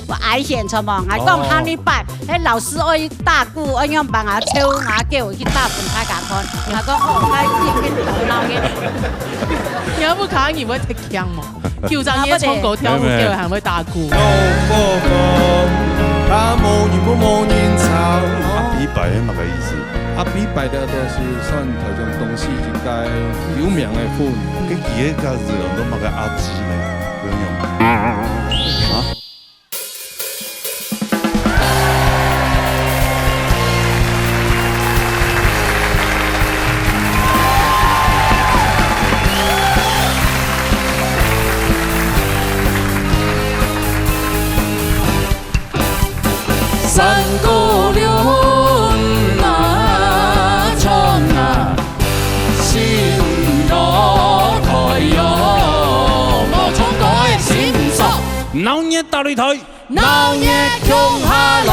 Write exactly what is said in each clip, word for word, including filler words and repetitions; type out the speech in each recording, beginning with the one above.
危險，著無？𠊎講哦。下禮拜，該老師愛打鼓，愛仰般啊？抽啊，叫𠊎去打分大家看。𠊎講，哦，𠊎已經頭腦个。你要不卡你會忒強無？九十年唱歌跳舞，沒有，沒有。叫人還會打鼓。阿比伯係麼个意思？阿比伯个就係算臺中東勢一帶有名个婦女。該佢个家族人都麼个阿姊呢？有影？啊？ 鬧熱打擂台，鬧熱共下來。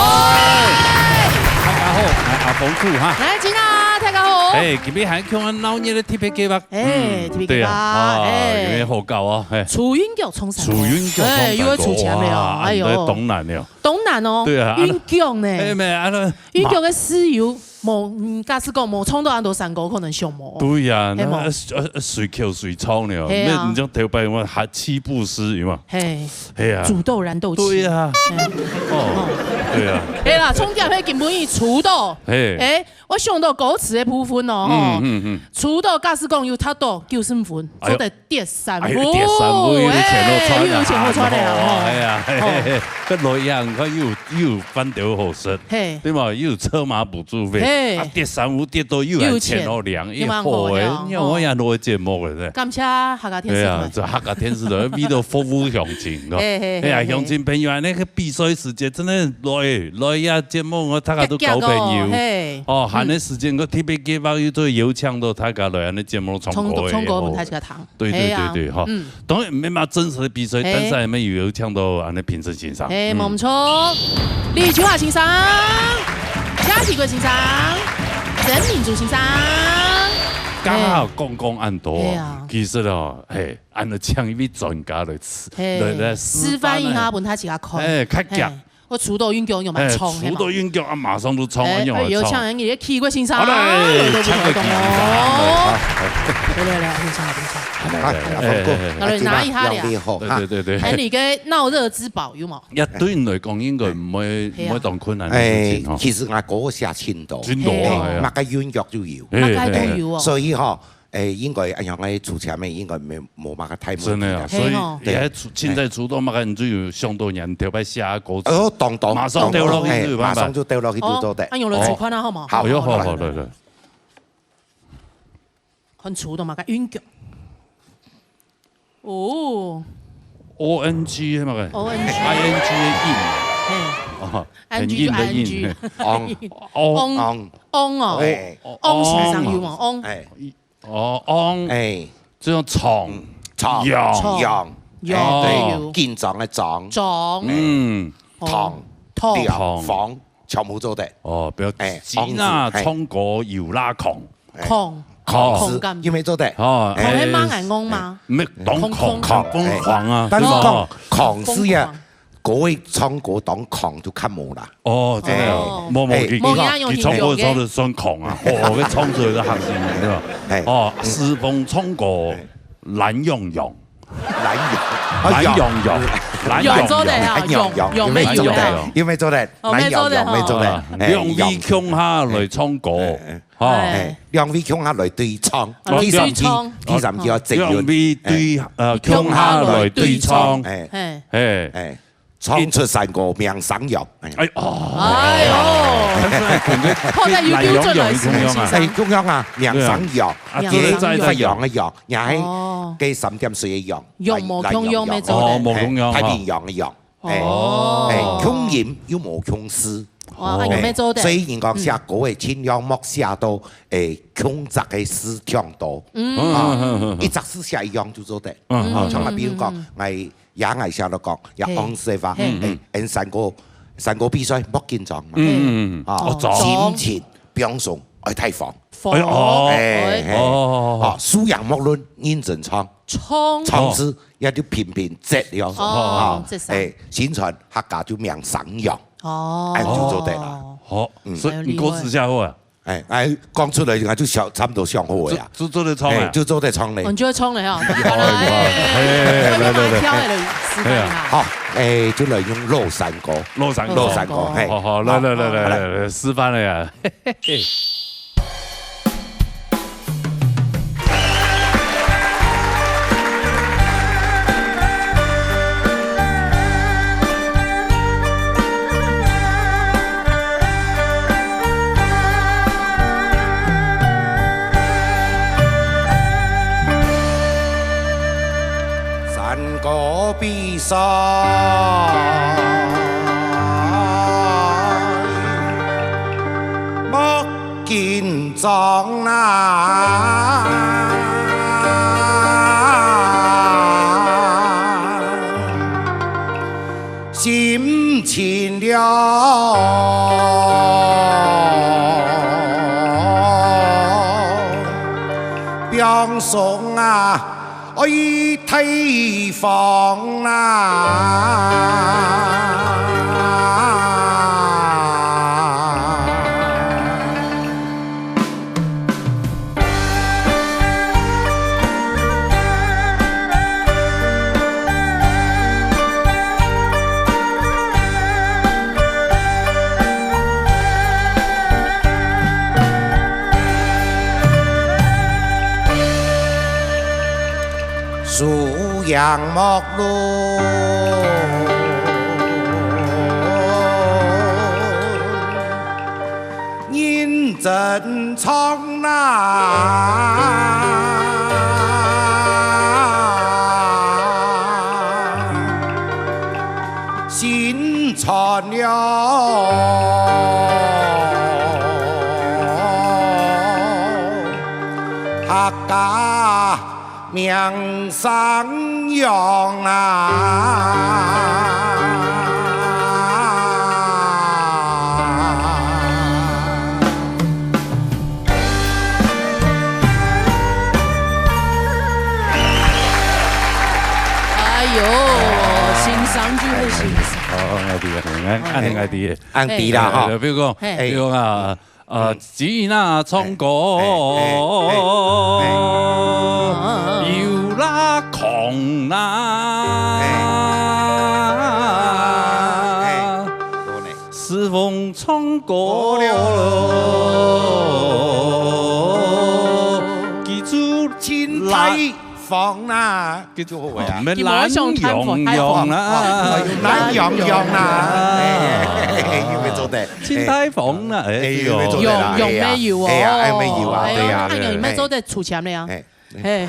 大家好，𠊎阿峰叔哈。來，今仔大家好。哎，今日還共下鬧熱个特別計畫。哎，嗯，特別計畫，對啊，哦，哎。有影好搞哦，哎。抽韻腳唱山歌。抽韻腳唱山歌，哎，又愛抽籤了，哇，哎喲。恁當難了。當難哦，對啊，啊，韻腳呢？哎，沒，啊，那，韻腳个師友，無，嗯，假使講無唱到恁多山歌，可能想無。對呀，係無？那，呃，呃，隨口隨唱呢，係啊。那你像頭擺有沒有還七步詩，有沒有？嘿。 係啊。煮豆燃豆萁。對啊。嗯。哦，對啊。係啦，重點係今晡日抽到。嘿。哎，𠊎想到歌詞个部分哦，吼。嗯，嗯，嗯。抽到假使講有達到九十分，哎喲。做得跌三分。哎喲，跌三分，有錢好賺啊。哎，有錢好賺的啊，吼。哎呀，嘿，嘿，嘿。哦。該來呀，你看又，又有飯兜好食，嘿。對嘛？又有車馬補助費，嘿。啊，跌三分跌到又有錢好領，又有錢。又蠻好的啊，哎，好欸，你看𠊎也錄節目了，對。感謝客家電視台。對啊，這客家電視台為了服務鄉親。 嘿，嘿，嘿，哎呀，嘿。鄉親朋友，恁呢个比賽時節，真的來，來呀，節目，𠊎大家都交朋友。結結哦，嘿。哦，嗯。恁呢時間，𠊎特別計畫又做邀請到大家來，恁呢節目唱歌个，唱，唱歌分大家聽。哦。對，對，係啊。對，對，哈。嗯。當然，毋係嘛真實个比賽，嘿。但是還係有邀請到恁呢評審先生。嘿，嗯。無錯。李秋華先生、謝啟國先生、曾明珠先生。剛好講講恁多啊。嘿。係啊。其實哦，嘿， 恁呢請一位專家來示，嘿，來，來示範一下。示範一下，分大家看。哎，較遽。嘿，𠊎抽到韻腳，有無唱？哎，抽到韻腳啊，馬上就唱，哎，有唱。哎，有請你个啟國先生，好嘞，來，來，來，請啟國先生，來，好。來，來，來，請，請，請。來，來，來，哎，哎，哎，哎。來，來，拿一下了。兩位好，哈。對，對，對，對。哎，你个鬧熱之寶有無？呀，對你來講，應該毋會，嘿啊。毋會當困難个事情，哎，吼。其實𠊎歌寫真多。真多啊，嘿。哎呀。麼个韻腳就有。嘿，嘿。麼个都有哦。所以吼， 哎，應該恁樣个抽籤个，應該無，無麼个大問題啦。真的啊，所以係吼。也抽，凊彩抽到麼个，你就有想到人頭擺寫个歌詞，哦，當，當，馬上掉落去，當，哎，就有辦法。馬上就掉落去就做得。哦，恁樣來抽看啊，好無？好，哎喲，好，好，好，來，來。來，來。看抽到麼个韻腳。哦。O N G係麼个？O N G。I N G个韻。嘿。哦，很硬的硬。I N G就I N G。哦。哦。哦。哦。哎。哦，先生有無？哦。哎。 哦，昂。哎。這種衝，嗯，衝，揚。衝，揚，揚，哎，對，都有。緊張个張。張。嗯。哦。痛，痛。涼，痛。風，全部做得。哦，比如哎，緊啊，昂字，哎。唱歌有拉狂。哎。狂，狂字，狂感。有無做得？哦，狂係罵人戇嗎？哎，沒，當狂，狂，狂，狂啊，哎，但是狂，對吧？狂字呀，瘋狂。 歌仔唱歌當狂就較無啦。哦，真的哦。哎。無，無，哎。佢，無影響佢唱歌唱得算狂啊，哦，佢唱出來个行情，對吧？哎。哦，嗯。師傅唱歌，哎。懶洋洋。懶洋，懶洋洋，懶洋洋。懶洋洋，懶洋洋，有無做得？懶洋洋。有無做得？哦，無做得，懶洋洋，無做得。哦。哎，兩位共下來唱歌。哎，哎。 哦。哎。哎，兩位共下來對唱，哦，第三句，對唱。第三句愛整。兩位對，哎。呃，共下來對唱。哎。哎。哎。哎，唱出山歌名聲揚。哎。哎，哦。哎喲。但是呢，可能好在有糾正來，懶洋洋，是毋是？哎，共樣啊，名聲揚。對啊。啊，也，這個在，在揚。發揚个揚，也係哦。該三點水个揚，揚無共樣，懶洋洋。無做得。哦，無共樣，哎，太平洋个洋。 哎，哦。哎，共音又無共字。哇，恁樣也做得。哎，所以人講寫歌个，嗯。盡量莫寫到，哎，共隻个字忒多。嗯。啊，嗯，嗯，嗯，嗯。一隻字寫一樣就做得。嗯，嗯，嗯。像啊，比如講，嗯，嗯，嗯。𠊎，也𠊎寫到講，也嘿。昂字个話，嘿。哎，嗯，嗯。俺山歌，山歌比賽莫緊張嘛。嗯，嗯，嗯。啊，哦，張。心情放鬆，愛大方。哎喲，哦，哎，哎，嘿，哦，哦，哦。哦，輸贏莫論，認真唱，唱，唱字也就平平䆀了，哦，啊，䆀聲。哎，新傳客家就名聲揚，哦。哎，就做得了。好，嗯。所以你歌詞寫好啊？哎，哎，講出來，𠊎就想，差不多想好个啊。就，就做得唱啊？哎，就做得唱咧。哦，你就會唱了哈。厲害，厲害。哎，來，來，來。挑一個示範一下。哎呀。好，哎，就來用老山歌。老山歌。老山歌，嘿。好，好，來，來，來，好，來，來，來，示範了呀。 山歌比賽，莫緊張啊，心情了放鬆啊。 愛提防啊。 輸贏莫論，認真唱啊！ 心傳了客家名聲揚啊！ 哎喲，欣賞就係欣賞。哦，哦，𠊎知，𠊎知，𠊎，𠊎，𠊎知。恁知啦，吼。哎，比如講，嘿。比如講啊，呃，嗯。只那唱歌，哎，哎，哎，哎。有拉空啦。哎。哎，好呢。 是否唱歌了？記住，清大風啦，記住好个啊。佢無想聽過，懶洋洋啦。哦，哦，懶洋洋啦。哎，哎，哎，有沒有做得？清大風啦，哎，哎，有沒有做得啦？用，用沒有哦？哎呀，哎呀，哎，沒有啊，哎呀，對呀。哎呀，你們做得出錢了呀？哎。 嘿。哎，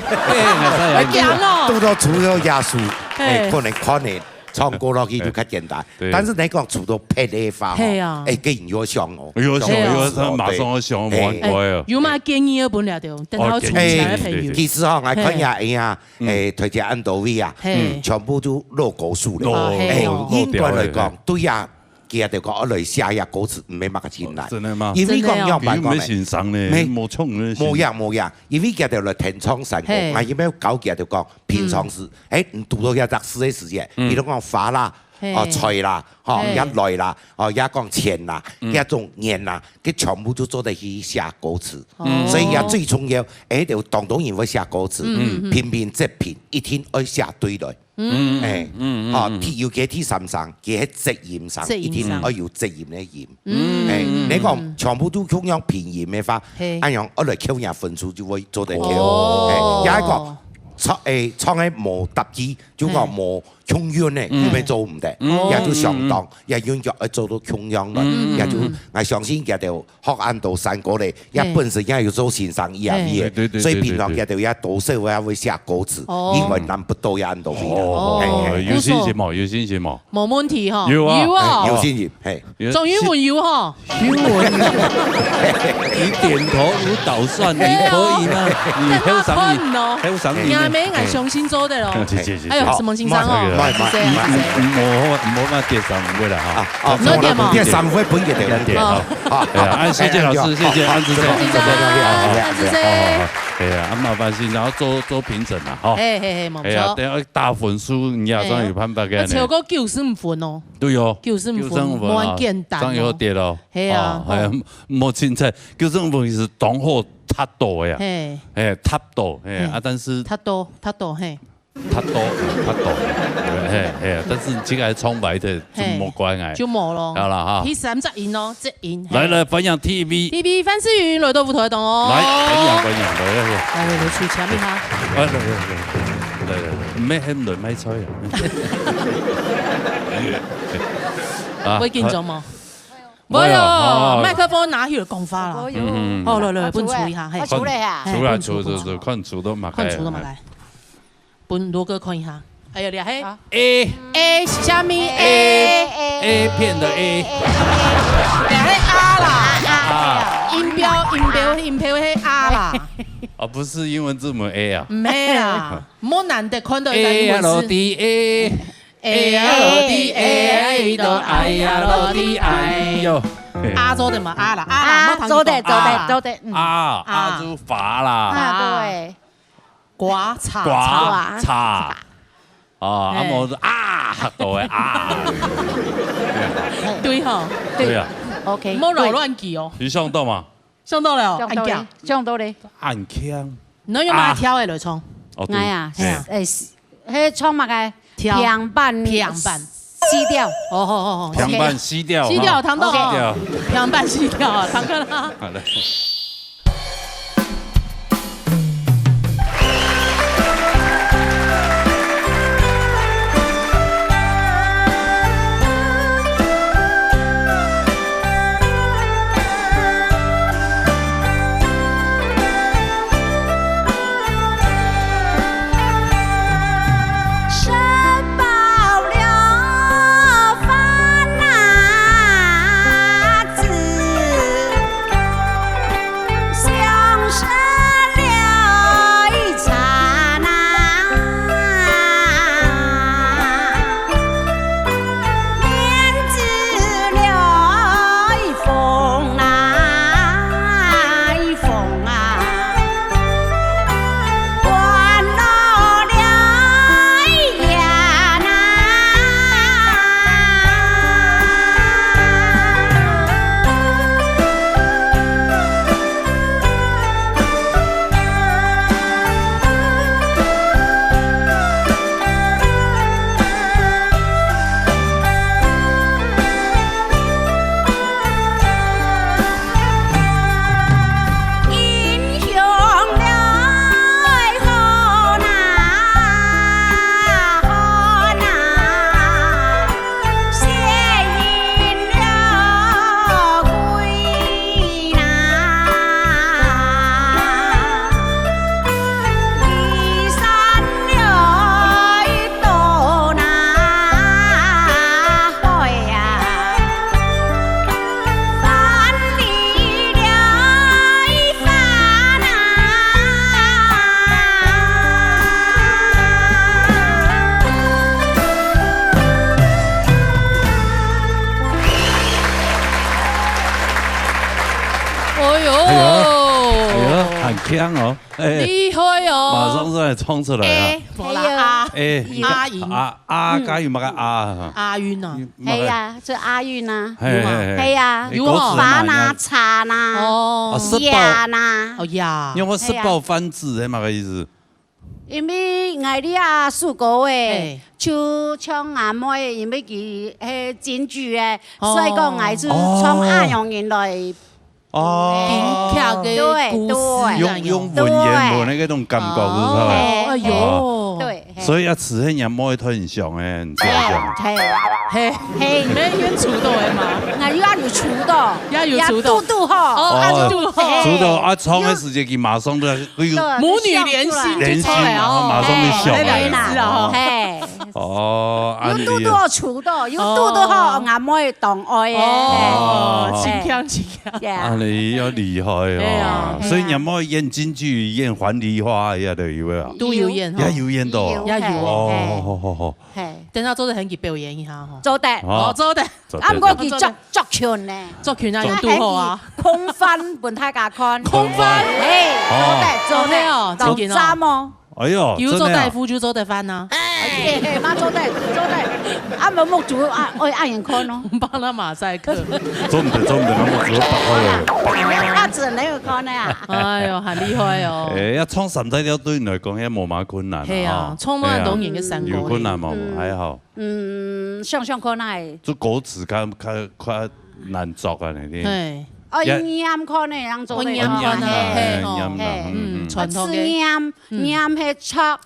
哎，驚哦。堵到除了耶穌，嘿。哎，可能，可能唱歌落去就較簡單。對。但是你講除了別个話，嘿啊。哎，个人要想哦，要想，想哦，要想，馬上要想，哎。無怪哦。哎，有麼建議要分了的哦？等下出錢个朋友。哦，建議，對，對，對。其實哈，𠊎看呀，嘿。哎呀，嗯。哎，推薦恁多位啊，嘿。嗯，全部都老歌手了。哦，嘿哦。哎，應該來講，對呀， 佢兜講，愛來寫這歌詞，毋係麼个困難。哦，真的嗎？因為講，真的哦。仰般講呢？佢毋係先生呢，沒，無唱呢，無樣，無樣。因為佢兜來聽唱山歌，嘿。𠊎因為教佢兜講，平常時，嗯。哎，你堵到這隻字个時節，嗯。比如講花啦，嘿。哦，菜啦，吼，嘿。也來啦，哦，也講錢啦，嗯。也種年啦，佢全部都做得去寫歌詞。哦。所以也最重要，哎，就當多人會寫歌詞，嗯，嗯。平平䆀平，一定愛寫對來。 嗯。哎，嗯，嗯，哦，嗯。第，尤其第三聲，佢係䆀音聲，䆀音聲。一定愛有䆀音个音。嗯。哎，嗯，你講，嗯。全部都共樣平音个話，嘿。恁樣，愛來扣人分數就會做得扣。哦。哎，也係講，唱，哎，唱个無搭機，就講，嘿。無共韻个，嗯。根本做毋得。嗯。也就相當，嗯，嗯，嗯。也韻腳愛做到共樣个，嗯，嗯，也就，嗯。𠊎相信佢兜 學恁多山歌咧，也本身也有做先生意啊，嘿。對，對，對，所以平常佢兜也多少也會寫歌詞，哦。因為難不倒也恁多位啦。哦，嘿，嘿，有信心無？有信心無？無問題吼。有啊。有啊。嘿，有信心，嘿。有。鍾韻文有吼。有啊。你點頭如搗蒜，你可以嗎？對啊。你後生，你後生，你妹，𠊎相信做得咯。謝謝，謝謝。哎呦，什麼先生哦？好，謝謝，謝謝。嗯，嗯，嗯，我，我，我那點三分啦，哈。啊，啊，你要點嗎？點三分分給他。要點，哦。哈。好，哎呀，啊，謝謝老師，謝謝安之星，好，謝謝，謝謝，好，好，謝謝。好，好，好。哎呀，啊，麻煩先生做，做評審啦，哈。嘿，嘿，嘿，沒錯。哎呀，等下打分數，你也算有辦法个呢。哎呀，要超過九十五分哦。對哦，九十五分，九十五分啊，無簡單哦。這樣有點咯。嘿啊，哦，哎呀，吼。無凊彩，九十五分是當好達到的呀。嘿。哎，達到，哎，嘿，啊，但是達到，達到，嘿。 較多，較多。嘿，嘿，但是這个唱白的就嘿，無關哎。就無咯。好了哈。第三隻音咯，這音，嘿。來，來，歡迎T V。T V范思雲來到舞台當哦。來，歡迎，歡迎，來，來，來。哎，來，來，出前面哈。來，來，來，來，來，來，毋係喊來買菜啊。啊，會緊張嗎？無有，無有，哦。麥克風拿起來講話啦。無有。嗯，嗯，嗯。好，來，來，分出一下，嘿。啊，出來啊。嘿，出來，分出，出，分出。出，看出到麼个。看出到麼个。 分羅哥看一下。哎呀，你看，嘿。啊。A。A是啥物？A。A。A片的A。這係R啦。啊。音標，音標，音標係R啦。啊，不是英文字母A啊。毋係啦，無難得看到一個英文字。A L D A。A L D A，哎，都哎呀，L D I喲。R做得嘛，R啦，R啦，啊，莫聽佢講做得，做得，R啦。做得，嗯。R，R就罰啦。啊，對。 瓜茶，瓜茶。茶。啊，啊，嘿。無就啊，嚇到的啊。對吼。對啊。OK，莫擾亂記哦。你想到嗎？想到了哦，想到咧，按鍵。想到咧。按鍵。你用麼个調的來唱？哦，對。哎呀，嘿啊。哎，是，彼唱麼个？調。平板。平板。 C調。哦，好，好，好，平板C調，C調，哈。聽到哦。C調。平板C調啊，聽到啦。好嘞。哎呦。哎呦，哎呦，很強哦。哎，厲害哦。馬上就來衝出來啊。A，無啦，哎，阿，哎，阿音。啊，啊，嗯。該有麼个啊？押韻啊。有麼个？係啊，就押韻啊。嘿，嘿，嘿。係啊，有哦。果子嘛，花啦，你看。茶啦，哦。啊，食飽。呀啦。哦呀。你有無食飽飯子？係啊。係麼个意思？ 因為𠊎這首歌誒，嘿。就像阿妹，因為佢係京劇誒，哦。所以講𠊎就唱恁樣人來。哦。京劇个故事對，對。恁樣。用，用文言文的那種感覺，對。是不是？哦，哎呦。對，嘿。對啊，詞係若妹推你想誒，你知道想。嘿，嘿，嘿，你們先出道的嘛？𠊎又有出道，也有出道。也有堵堵吼。哦，啊，哦，堵堵吼。出道啊，唱个時節，佢馬上就，佢有對，母女連心就出來哦。連心，然後馬上就想來了。嘿，那個意思啊，哦。嘿。哦，有堵堵出道，有堵堵吼，哦。阿妹當愛誒。哦，嘿。真強，真強。Yeah。啊，你要厲害哦。哎呀。所以你有沒有演京劇、演樊梨花呀，都有啊？都有演吼。也有演到。有，也有。嘿，哦，嘿。好，好，好。 嘿。等下做得喊佢表演一下吼。做得。哦，做得。做得，啊，毋過佢做得。族，族群呢？族群啊，有堵好啊。空翻分大家看。空翻？嘿，哦。做得，做得。哦，嘿哦，當真哦。讚哦。哎喲，有做大夫就做得翻啊。真的啊。嘿，嘿，嘛做得，做得。啊，無目珠啊，愛恁樣看哦。巴拿馬賽克。做毋得，做毋得，目珠擘開了。啊，只能有看的啊。哎喲，很厲害哦。哎，要唱三大調對你來講，也無麼困難啊，嘿啊，吼。唱到當年个山歌呢。哎呀，有困難無？嗯。還好。 嗯，想想看啊，就歌詞較，較，較難作啊，你聽。嘿。哦，也念看呢，人做得。哦，念看啊，嘿，嘿，嘿，吼，念啦，嘿。嗯，嗯，嗯。傳統个。啊，字念，嗯。念係唱，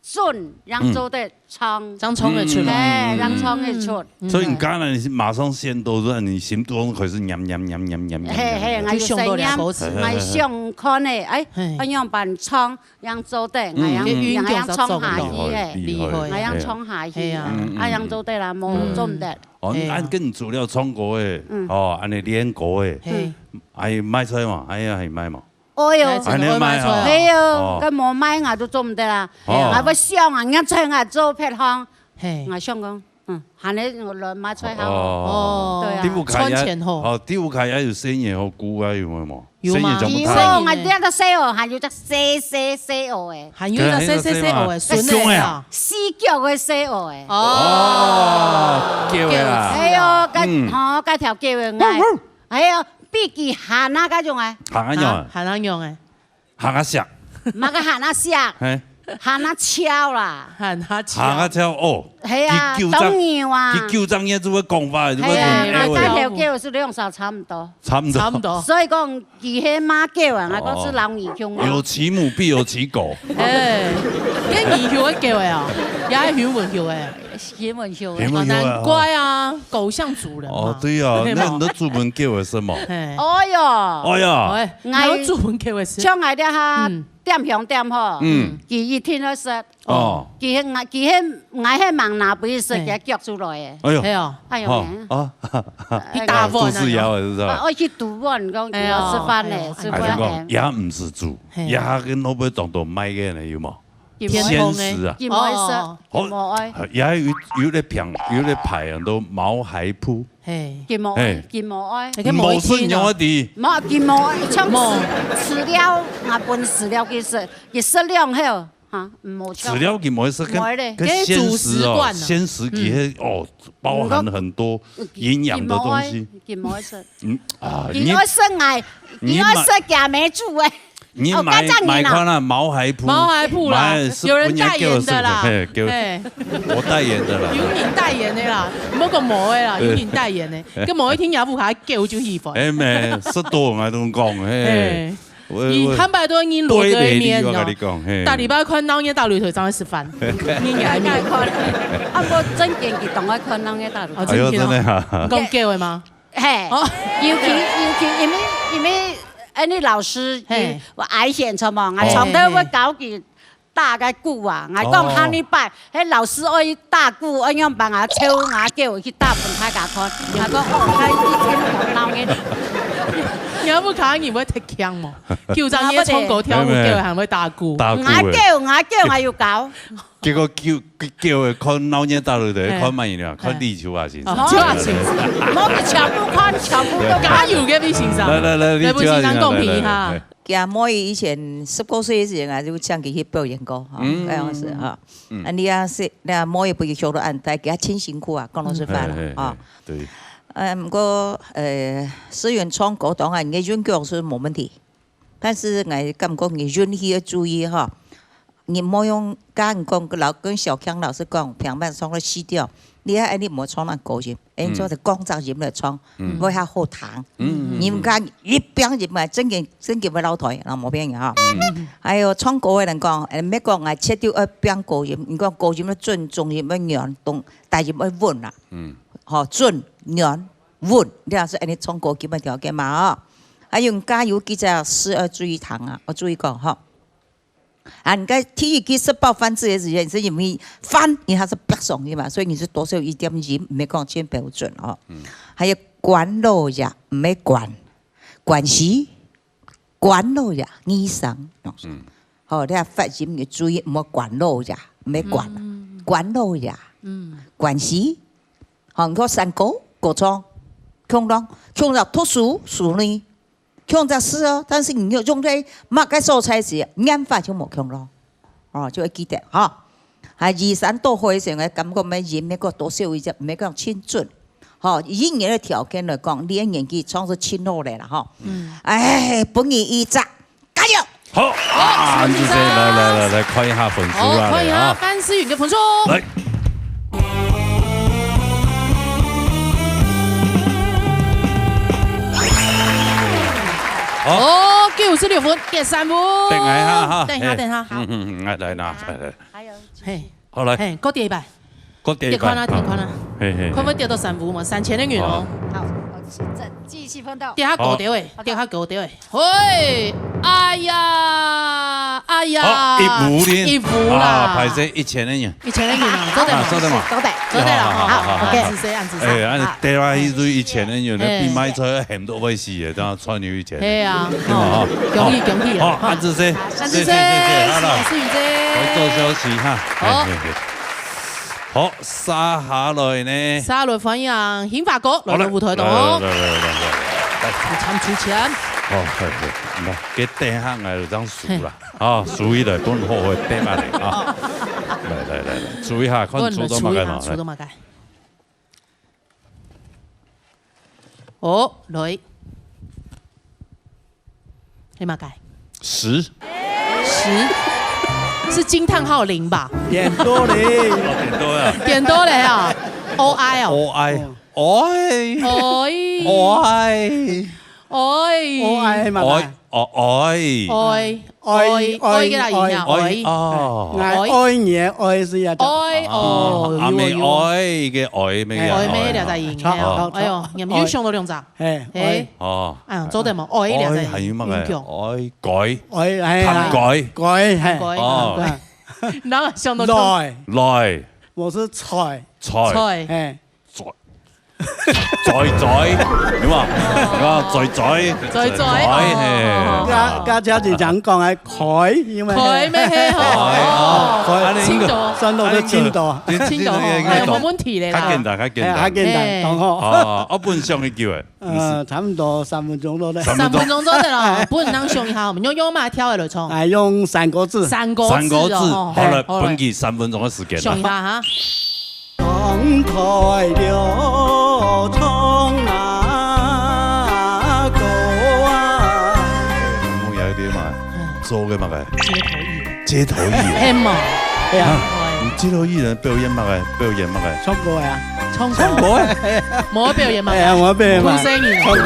準，人做得唱。嗯。人唱得出來。嘿，人唱得出。嗯。所以你剛才你是馬上先都是你心中開始念，念，念，念，念，念，嘿，嘿，念。就想到了歌詞。𠊎有聲音，𠊎想看呢，哎，嘿。愛仰般唱， 樣做得，嗯，𠊎樣，嗯，嗯。𠊎樣唱下去嘿，厲害，厲害。𠊎樣唱下去，嘿啊。嗯，嗯，啊，樣做得啦，無，嗯。做毋得。哦，嘿啊。恁樣除了唱歌誒，嗯。哦，恁樣練歌誒，嘿。還有賣菜嘛？還有，還有賣嘛？哎喲，還有賣哦。嘿喲，哦。該無賣，𠊎都做毋得啦。哦。𠊎會想啊，𠊎做，𠊎做別項，嘿。𠊎想講， 嗯，還係來賣菜好。哦。對啊。第五屆也，賺錢好。哦，第五屆也有細人好顧啊，有無？有嗎？細人全部大。有，𠊎這隻細人還有隻細細細人誒。還有一隻細細細人誒，孫仔啊。四腳个細人誒。哦。哦，狗仔啊。狗仔啊。哎喲，該，嗯。吼，該條狗仔，哎。哎喲，比佢還啊，該種誒。還啊樣啊。啊，還啊樣誒。 還較惜。麼个還較惜？嘿。還較翹啦。還較翹。還較翹哦。係啊，佢九隻，當然啊。佢九隻月就會講話，就會係啊，分L的。啊，該條狗係兩儕差毋多。差毋多。差毋多。所以講，佢係罵狗啊，𠊎講係老二兄弟。哦。有其母必有其狗。哎，該二兄个狗仔啊，也係熊文熊誒。 熊文熊。熊文熊啊。難怪啊，狗像主人嘛。哦，對啊，對吧？那你都注文給我什麼？嘿。哦喲。哦呀。哎，𠊎，你要注文給我什麼？像𠊎這下，嗯。點香點火，嗯。佢一定愛食。哦。佢係，佢係，𠊎係吂拿分佢食，嘿。佢腳出來誒。哎喲。係哦。哎喲，哦，啊。去打碗啊。哎，肚屎枵了，是吧？啊，愛去堵碗，講，哎喲。佢要食飯咧，哎喲。食飯咧。哎，講，也毋使煮，嘿。也跟老闆當多賣个呢，有無？ 天空的。鮮食啊。佢無愛食，哦。佢無愛。哦，也有，有个品，有个牌啊，都毛孩鋪。嘿。佢無愛，嘿。佢無愛。你看無一定哦。無信仰愛知。無，佢無愛，像無。飼，飼料，𠊎分飼料佢食，佢食了後，哈，無像。飼料佢無愛食，無愛咧。跟，跟鮮食哦，該主食慣了。鮮食佢係，嗯。哦，包含很多營養的東西。佢，佢無愛，佢無愛食。嗯，啊，佢愛食𠊎，你，佢愛食佢阿姆煮个。你 你買，哦，該隻人啊。買看啊，毛孩鋪。毛孩鋪啦，買，係有人代言的啦。分人家叫，嘿，叫，嘿。我代言的啦。有人代言的啦，毋好講無的啦，對。有人代言的。該無一定也毋下狗就喜歡。哎，咩，食多𠊎都講，嘿。嘿。我，你坦白講，你落个面哦，我，我，對，我跟你講，嘿。逐禮拜看鬧熱大樓頭正會食飯，你也愛面。啊，無正經，佢當愛看鬧熱大樓頭。哦，哎喲，真的啊。真的啊。講狗的嗎？ 嘿，哦。尤其，尤其因為，因為，恁呢老師，嘿。有危險，著無？𠊎，哦。常常會教佢打个鼓啊，𠊎講，哦。下禮拜，該老師愛打鼓，愛仰般啊，招𠊎叫佢去打分大家看。𠊎講，哦，該一定當鬧熱。你，你有無看到你會忒強無？就像你唱歌跳舞，沒有，沒有。叫人還會打鼓。打鼓的。𠊎叫，𠊎叫，𠊎有教。 結果狗，狗，狗看鬧熱大樓頭，嘿。看麼个呢？看李秋華先生。哦，秋華先生。無，佢全部看，全部都看。加油，各位先生。來，來，來，李秋華先生，來，來，來，來。佢阿妹以前十九歲以前啊，就請佢去表演過，哈，嗯。該樣子，哈。嗯。啊，你啊，係，你阿妹也毋會學到恁大，佢也盡辛苦啊，講老實話啦，嗯，嘿，嘿，啊。嘿，對。呃，毋過，呃，雖然唱歌當然，你个韻腳係無問題，但是𠊎感覺你韻律愛注意哈。 你莫用，剛剛講，老，跟小強老師講，平板上个C調，你看，哎，你莫唱恁高音，哎，你做得降隻音來唱，嗯。會較好聽。嗯，嗯，嗯。你毋敢一邊音嘛，正經，正經會落台，然後無變个哈。嗯。還有唱歌个人講，哎，毋係講啊，切到愛變高音，你講高音要準，中音要軟，中，低音要穩啦。嗯。吼，準、軟、穩，你若係恁樣唱歌基本條件嘛，吼。還有加油，記得詩要注意聽啊，要注意講，吼。 啊，你看第一句食飽飯之後个時間，是因為飯，因為它是煏上去嘛，所以你是多少有一點音，毋係講盡標準哦。嗯。還有關老爺，毋係關，關係，關老爺，醫生。嗯。好，你看發音要注意，毋好關老爺，毋係關啊，嗯。關老爺，嗯。關係。好，你看山歌，歌唱，共樣，共樣讀書，書呢， 共隻字哦，但是你用在麼个所在時，唸法就無共咯。哦，就愛記得哈。啊，移山倒海个時候，感覺愛音樂个多少一隻，毋係講盡準。吼，以你个條件來講，你个年紀算係盡好个啦，吼。嗯。哎，分你一隻，加油！好，啊，恁仔細，來，來，來，來，看一下分數啊，好，看一下來啊。范思允个分數。來。 好。哦，九十六分，第三位。等一下哈，等一下，嘿。等一下，好。嗯，嗯，嗯，來，來，拿，來，來。還有，嘿。好，來。嘿，再點一擺。再點一擺。點看啊，點看啊。嘿，嘿，嘿。看會點到三位嘛，三千个銀哦。好。好，我是正繼續奮鬥。點較高點誒，好。點較高點誒。喂，哎呀，哎呀，好，一五零。一五啦。啊，歹勢，一千个銀。 一千个銀啊，做得無？啊，做得無？做得。做得了，好，好，好，好，好，好。恁仔細，恁仔細。哎，恁仔細，啊。對啊，一對一千个銀，哎。比買菜還多會死的，這樣賺有一千。係啊，對嘛，吼。恭喜，恭喜啊，好，恁仔細，恁仔細，謝謝，謝謝，好了。謝謝，謝謝。來做休息哈。好。嘿，嘿，嘿。好，續下來呢？續下來歡迎興發哥來到舞台當中。好嘞，來，來，來，來，來，來。來，出錢，出錢。好，嘿，嘿，來，該等下𠊎就這樣數啦。 啊，注意來，分好好聽啊咧啊！來來來來，注意下，看出到麼个喏，出到麼个？哦，來。係麼个？十。十？是驚嘆號零吧？點到咧。哦，點到啊。點到咧啊！O I哦。O I，哦。O I。O I。O I。O I係麼个？O I，哦，O I。O I。 愛，愛，愛，愛个啦，音啊，愛，愛。哦。愛，愛你个愛字啊，愛，哦，啊，有哦，有哦。阿妹愛个愛，妹个愛。愛，妹个了，大音，著，係哦。著，著。哎喲，你又想到兩隻。嘿，嘿。愛。哦。哎喲，做得無？愛了，大音，愛還有麼个？愛，改。愛，哎，看改。改，嘿。改，哦。改。哪會想到看？來。來。無係菜。菜。菜。嘿。 嘴，嘴嘴，有無？啊，嘴嘴，嘴嘴，嘴，嘿。哦。家，家姐就講講个開，因為開咩嘿吼？開，哦，開，恁樣深度。深度都深度。深度，哎，無問題咧啦。較簡單，較簡單。哎，較簡單，嘿。當好。哦，啊，分上幾久誒？呃，差不多三分鐘左右。三分鐘。三分鐘左右啦，分人想一下，我們用，用麼个調來唱？哎，用三個字。三個字哦，三個字，好了，嘿，好了。分佢三分鐘个時間啦。想一下哈。 唱台了唱啊歌啊。節目有點嘛，嗯。做个麼个？街頭藝人。街頭藝人。係無？係啊。啊，你街頭藝人表演麼个？表演麼个？唱歌啊。唱歌。唱歌啊。無表演麼个？哎呀，無表演嘛。不是你。唱歌。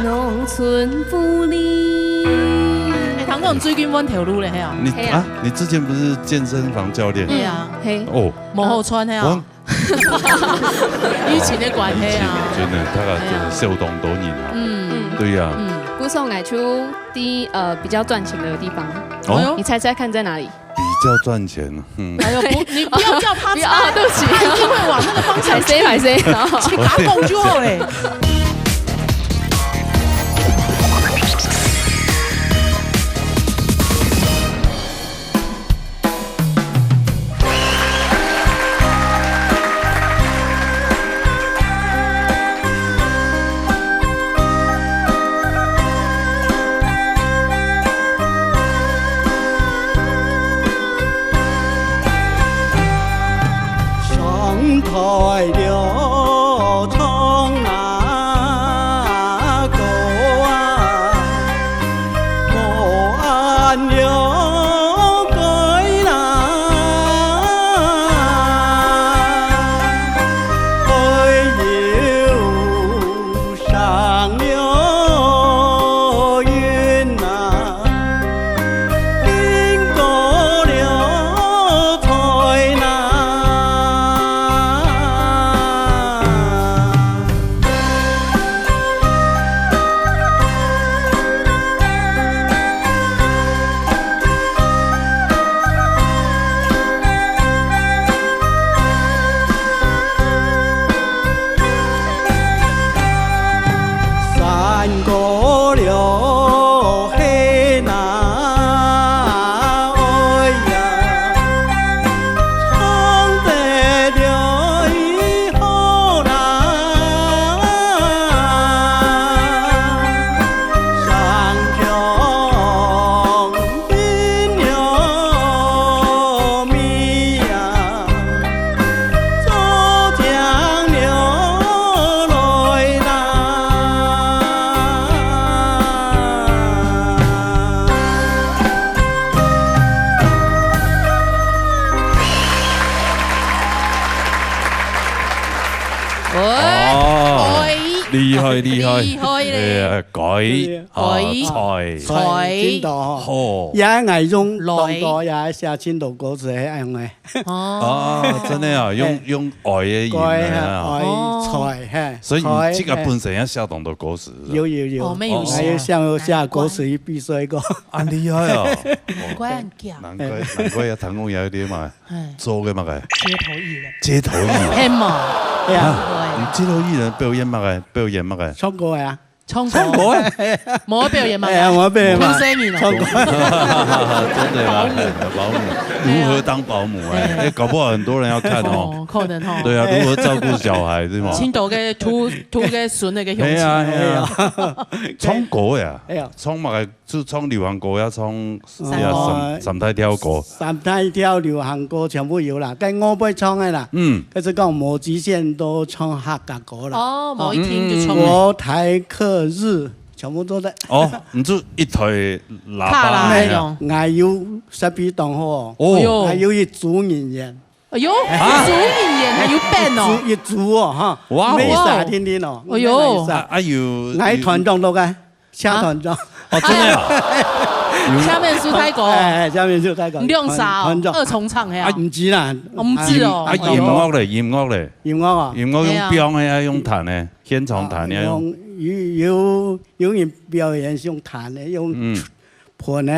農村福利。哎，唐總最近換頭路了，係啊。你，係啊。啊，你之前不是健身房教練？對啊。嘿。哦。 無好穿个哦。我以前个關係啊。以前真的，大家真的，哎呀。笑當多人啊。嗯。對呀。嗯。故所𠊎就在，呃，比較賺錢的地方。哦。哎喲。你猜猜看在哪裡？比較賺錢，嗯。哎喲，不，你不要叫他猜，不要，對不起。他一定會往那個方向去。歹勢，歹勢，哦。請他講就好了。 上台了唱啊歌啊，無恁了改啦。厲害，厲害。厲害咧。哎呀，改，對。啊，改。菜。菜。真多吼。好。也𠊎用來。當多也寫真多歌詞，係恁樣个。哦。啊，真的啊，用，哎。用愛的音來啊。改，嘿，愛，哦。菜，嘿，所以你自家菜，嘿。本身也寫當多歌詞，是吧？有，有，有。哦，沒有寫。哦。還有像有寫歌詞，難怪。比賽過。啊，厲害哦。難怪恁強。難怪，難怪要談戀愛有點嘛。 哎。做个麼个？街頭藝人。街頭藝人。係無？對啊。啊，你街頭藝人表演麼个？表演麼个？唱歌个啊。唱歌。唱歌个？無表演麼个？哎呀，無表演嘛。唱歌。唱歌。真的嗎？保姆。保姆，如何當保姆？哎，哎。哎，搞不好很多人要看哦。哦，可能哦。對啊，如何照顧小孩，對嗎？青島个土，土个筍那个鄉親。哎呀，哎呀。哎呀。唱歌个啊？哎呀。唱麼个？ 就唱流行歌，也唱，哦。也三，三大調歌。三大調流行歌全部有啦，該我會唱个啦。嗯。可是講無極限都唱客家歌啦。哦，無一定就唱。嗯，嗯，嗯。國台客日全部都得。哦，你就一台喇叭。卡拉那種。哎呀，𠊎有設備當好哦。哦。哎喲。還有一組人員。哎喲，啊？一組人員還有band哦。一組，一組哦，哈。哇哦。每一儕聽聽哦。哎喲。每一儕。啊，啊有，𠊎團長都該。 下團長。啊？哦，真的啊？哎，下面是泰國。哎，哎，下面是泰國。你用啥哦？團，團長。二重唱的啊？啊，毋知啦。哦，毋知哦。啊，音樂嘞，音樂嘞？音樂啊？音樂用編的，哎呀。還用彈的？現場彈的，啊，用，有，有，有人表演是用彈的，用，嗯。盤的。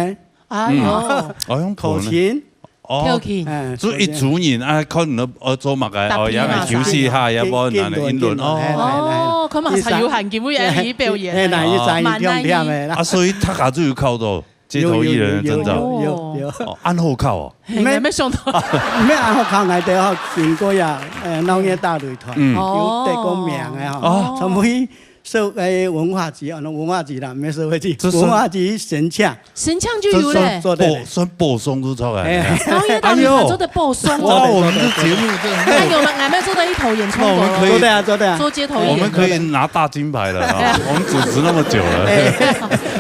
哎喲。嗯。哦，用盤的。口琴。 哦，口琴。哎，就一組人，啊，看你愛做麼个，哦，也來休息一下，也無人來，一輪，哦。哎，哎，哎。哦，看嘛，才有閒，今晡日來表演。哎，那一三一跳跳的啦。啊，所以大家就有靠到街頭藝人的證照。有，有，有，有，有。哦，恁好靠哦。嘿，沒想到。沒恁好靠，𠊎兜吼，經過呀，呃，鬧熱大擂團，嗯。有得過名的吼，哦。全部去 社，哎，文化局，哦，文化局啦，毋係社會局，這算文化局申請。申請就有咧。這算做得咧。保，算保送就出來了。哎。鬧熱大擂團做得保送哦。哎喲。哇，我們這節目真的，那有嗎？還沒做到一頭演出過哦。那我們可以，做得啊，做得啊。做街頭藝人。我們可以拿大金牌了啊，我們主持那麼久了。哎。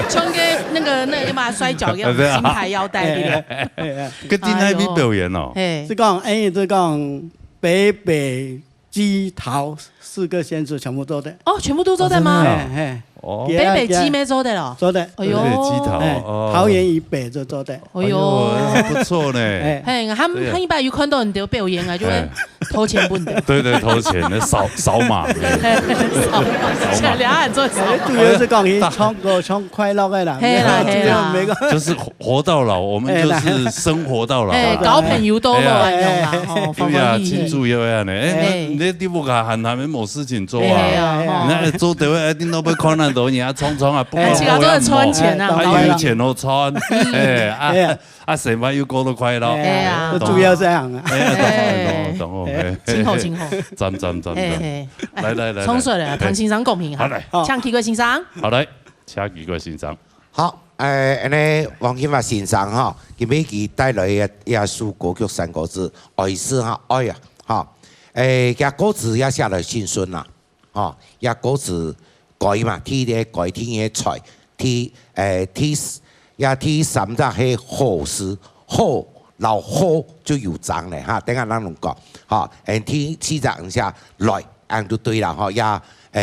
穿個那個，那個嘛，摔跤一樣，對啊。金牌腰帶，對不對？哎，哎，哎。跟今天去表演哦。哎喲。嘿。係講，哎，係講北北 基桃四個縣市全部做得。哦，全部都做得嗎？哦，真的啊。嘿，嘿。哦。北北基咩做得哦？做得。哎喲。北北基桃，哎，哦。桃園以北就做得。哎喲。哎喲，不錯呢。哎。嘿，他們，對啊。他一般有看到你的表演啊，就會哎。投錢分你。對，對，投錢，那掃，掃碼，對。掃碼，掃碼。想兩岸做掃碼。哎，主要係講佢唱歌唱快樂个啦，嘿啦，嘿啦。主要每個就是活到老，我們就是生活到老。哎，來。哎，交朋友到老恁樣啦，哎，吼，對啊，方方面面。慶祝一下呢。哎，哎。你，你不敢喊他們沒事情做啊。哎呀，吼。那做得會，一定都會看得到，你啊，常常啊，不管哎，自家都在賺錢啊，啊，當然啦。有錢都賺，哎，啊，哎呀。啊，生活又過得快樂。哎呀。哎，主要這樣啊。哎，懂了，懂了，懂了，哎，哎。真好，真好。讚，讚，讚，讚。哎，哎。來，來，來，來。沖水了，哎。唐先生公平哈。好，來。請幾位先生。好，來，請幾位先生。 好，呃，恁呢，黃金發先生哈，今晡日佢帶來个這首歌曲三個字，愛字哈，愛啊，哈。誒，佢歌詞也寫來盡順啦，哈，佢歌詞改嘛，第一个改，第二个菜，第，誒，第四，也第三隻係好事，好，摎好就有章咧哈，等下咱摎講，哈，誒，第四隻寫來，恁就對啦，哈，也，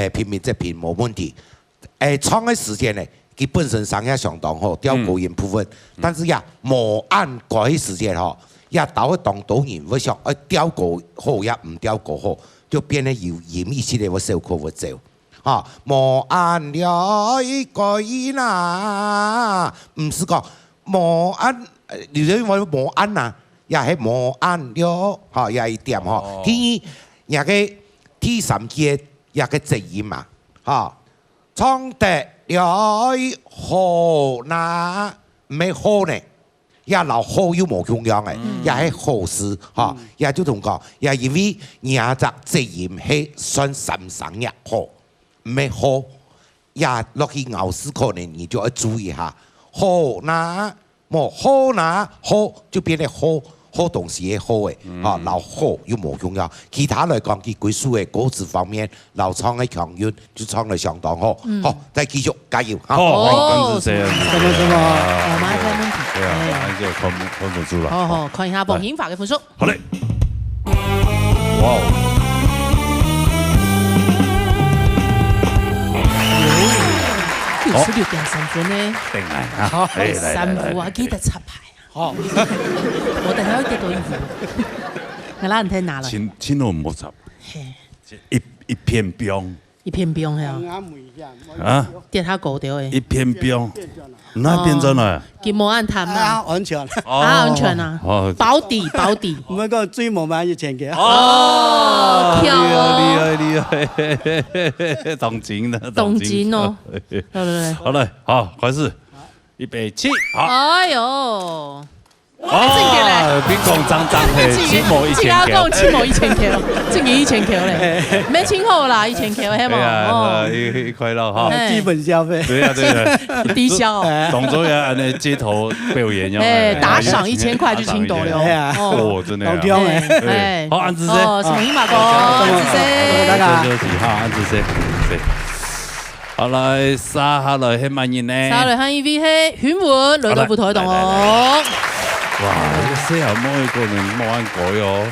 誒，平民這平無問題。 誒，唱个時間呢，佢本身聲也相當好，調高音部分，嗯。但是呀，無恁高个時間吼，也導致當多人會想，誒，調高好也毋調高好，就變得有音樂性个會小可會走。哈，無恁了，一個音啊，毋係講無恁，呃，有人話無恁啊，也係無恁了，哈，也一點哈。哦。第二，那個第三句个那個嘴音嘛，哈， 唱得了好哪，毋係好呢，也摎好又無共樣誒，嗯。也係好事，哈，嗯。也就同講，也因為若隻嘴音係算三聲若好，毋係好，也落去咬字可能你就愛注意下，好哪， 無好哪，好就變得好，好東西个好誒，嗯。哈，摎好又無共樣。其他來講，佢歸首个歌詞方面，摎唱个腔韻就唱得相當好。嗯。好，再繼續，加油，哈。好，好，哦，感謝，感謝。什麼，什麼？哦，馬上問題。對啊，哎。馬上就看不，看不出來。好，好，看一下黃金發个分數。好嘞。哇哦。哦。十六點三分呢。等來啊，好。哎，來，來，來，三分啊，來。記得插牌啊。好。我等下會跌倒衣服。我讓你先拿來。請，請我莫插。嘿。一，一片冰。一片冰，嘿哦。啊？跌下高掉欸。一片冰。那變成了。哦。佢無恁淡啊。啊，安全。哦。啊，安全啊。哦。保底，保底。毋好講水無滿一千个。哦，哦，巧哦。厲害，厲害，厲害。當真的，當真哦。當真的。對，對，對。好嘞，好，開始。預備，起，好。哎喲。哇，真个嘞。啊，你講真真嘿，起碼一千个。自家講，起碼一千个，正經一千个嘞。嘿。沒聽好啦，一千个，係無？哎呀，哦。呃，一，一塊肉哈。哎。基本消費。對呀，對呀。低消哦。哎。動作要按呢街頭表演，要哎，按呢。打賞一千塊就請到了。哎呀。哦。哦，真的啊。當強欸。哎，哎。好，恁仔細。哦，什麼嘛哥，哦，恁仔細。大家。這，這，這，哈，恁仔細，恁仔細。 好，來，續下來係麼人呢？續下來還有一位係雲文，來到舞台當中。來，來，來，來。哇，這个細阿妹个人無恁高喲。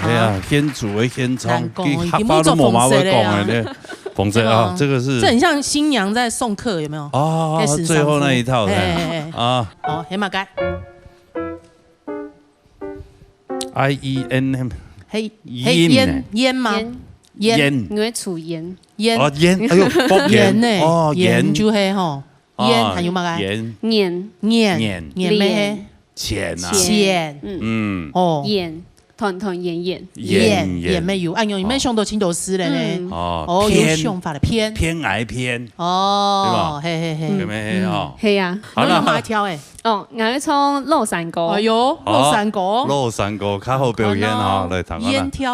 哎呀，啊。現場个現場，難講哦，佢客話都無麼會講个呢。已經無做紅色了啊。紅色啊，對啊。這個是這很像新娘在送客，有沒有？啊，在身上最後那一套的。服務。哎，哎，哎。啊。好，係麼个。 I E N M。係，係煙，煙，煙嗎？煙。煙。煙。你會抽煙。煙。哦，煙，哎喲，福煙。煙呢？哦，煙。煙就係吼，啊，煙還有麼个？煙。年。年。年。年咩？年。錢啊。錢。錢。嗯。嗯。哦。煙，團團圓圓。圓，圓，圓。圓咩有？哎喲，你們想到盡多事了呢。嗯。哦，哦，有偏，想法了，偏。偏愛偏。哦，對吧？嘿，嘿，嘿。有沒有？嗯。哦。係啊。好，那，那麼挑欸。 哦，𠊎愛唱老山歌。哎喲，好，老山歌。老山歌，較好表現哈，好咯。來，聽看啊。煙挑。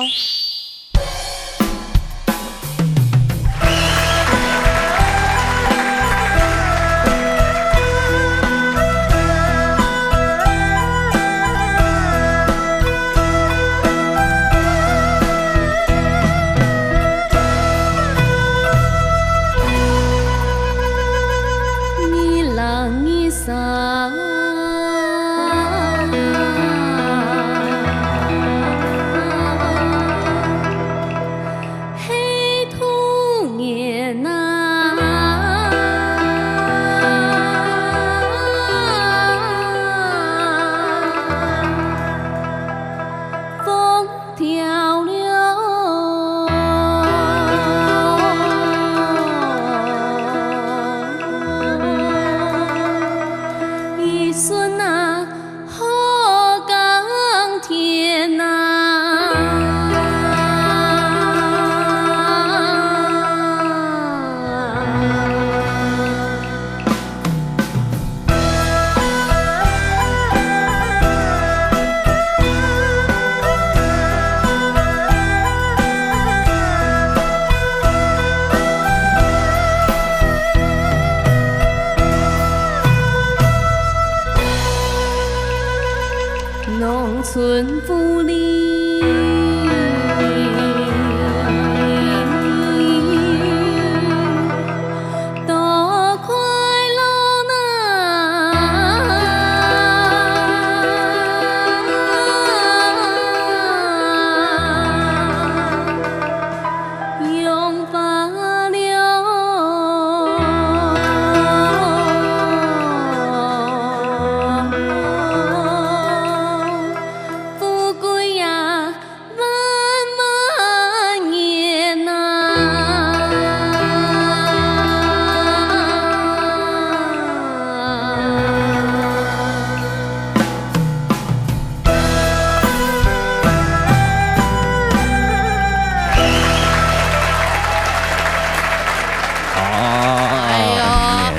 農村婦女 多快樂哪！用花了，富貴呀！ 萬萬年哪！啊，哎喲。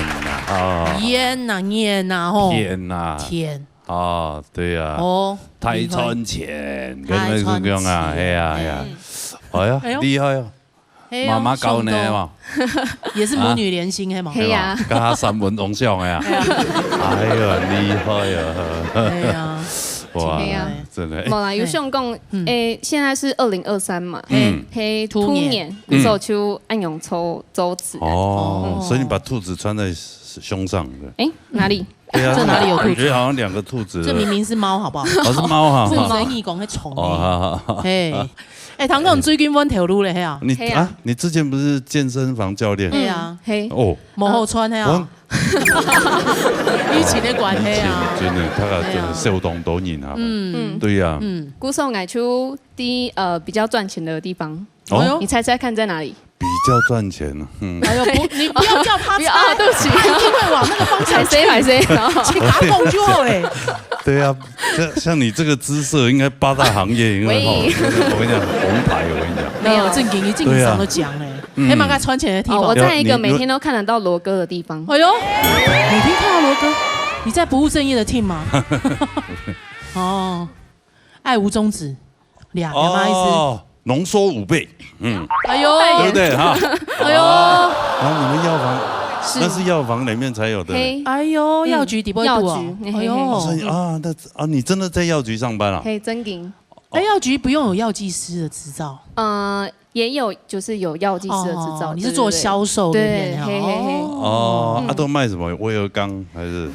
年哪，啊。煙哪，煙哪，吼。天哪。天。 啊，對啊。哦，大賺錢，厲害。跟那個樣啊，大賺錢。係啊，係啊。嗯。哎呀，哎喲。厲害哦。係哦，媽媽教你的嘛。想到。也是母女連心，係嗎？係啊。跟他三文同鄉的啊。係啊。哎呀，厲害啊。哎呀。哇，係啊。真的。無啦，有想講，嗯。誒，現在是二零二三嘛，嗯。係，兔年。兔年，嗯。故所就恁樣抽，抽紙。哦，哦。所以你把兔子穿在胸上的。誒，哪裡？对啊，这哪里有兔子？感觉好像两个兔子。这明明是猫，好不好？哦，是猫哈。不能一讲那虫。哦，好好好。嘿，哎，唐哥，你最近换头路了，嘿啊？你啊，你之前不是健身房教练？对啊。嘿。哦，无好穿，嘿啊。疫情的关系啊。真的，他真的瘦东多年啊。嗯，对呀。嗯，故所爱去第呃比较赚钱的地方。哦，你猜猜看在哪里？比较赚钱啊，嗯。哎呦，不，你不要叫他猜，不要啊，对不起，他一定会往那个方向去。买谁买谁，请他讲就好哎。对啊，像像你这个姿色，应该八大行业，因为哈，我跟你讲，红牌，我跟你讲。没有正经，正经上都讲嘞，黑马该穿钱的地方。哦，我在一个每天都看得到罗哥的地方。哎呦，每天看到罗哥，你在不务正业的 team 吗？哦，爱无终止。 两个吗？意思？哦，浓缩五倍，嗯，哎呦，对不对哈？哎呦，然后你们药房，是那是药房里面才有的。嘿，哎呦，药局底部会药局，哎呦，所以啊，那啊，你真的在药局上班啊？嘿，真的。哎，药局不用有药剂师的执照。呃，也有，就是有药剂师的执照。哦，你是做销售的，对对对，嘿嘿嘿。哦，啊，都卖什么？威而钢还是？硬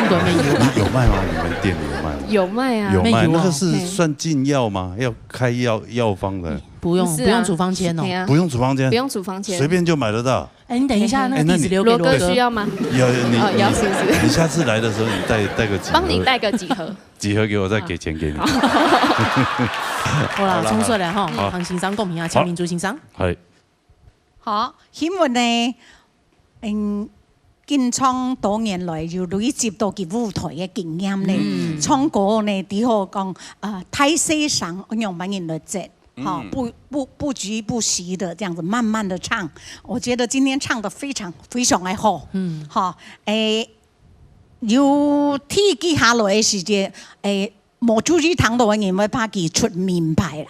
管面有卖。有卖吗？你们店里有卖吗？有卖啊。有卖，那个是算进药吗？要开药药方的？不用，不用处方签哦。不用处方签，不用处方签，随便就买得到。哎，你等一下，那个地址留给罗哥。罗哥需要吗？有你，哦，要是不是？你下次来的时候，你带带个几盒，帮你带个几盒，几盒给我，再给钱给你。好啦，冲出来哈，唐先生讲明啊，蔡明珠先生。嗨。 好，希望呢，嗯，經常多年來有累積到佢舞台个經驗呢，唱歌呢，除好講，呃，大細聲，仰般人來接，哈，不不不疾不徐的這樣子慢慢的唱，我覺得今天唱得非常非常的好，嗯，哈，誒，有提及下來个時節，誒，無注意聽到个人會怕佢出名牌啦。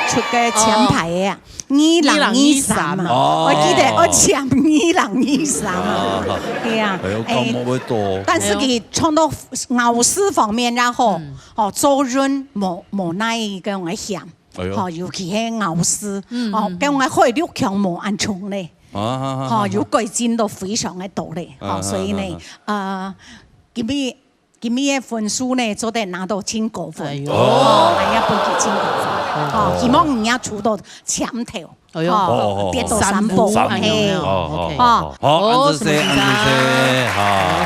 出个前排个啊，二零二三啊，我記得我前二零二三啊，係啊，哎，講無會多。但是佢唱到咬字方面，然後哦，做人無無那一个危險，哎呦，哦，尤其係咬字，哦，跟我會六強無安全嘞，啊，哈，有改進到非常个多嘞，哦，所以呢，呃，今日 今日个分數呢，做得拿到盡高分。哎喲，哦，還要分佢盡高分。哦，希望你也出到前頭，哎喲，哦，跌到三步，三步，嘿，哦，OK，好，好，好，恁仔細，恁仔細，好，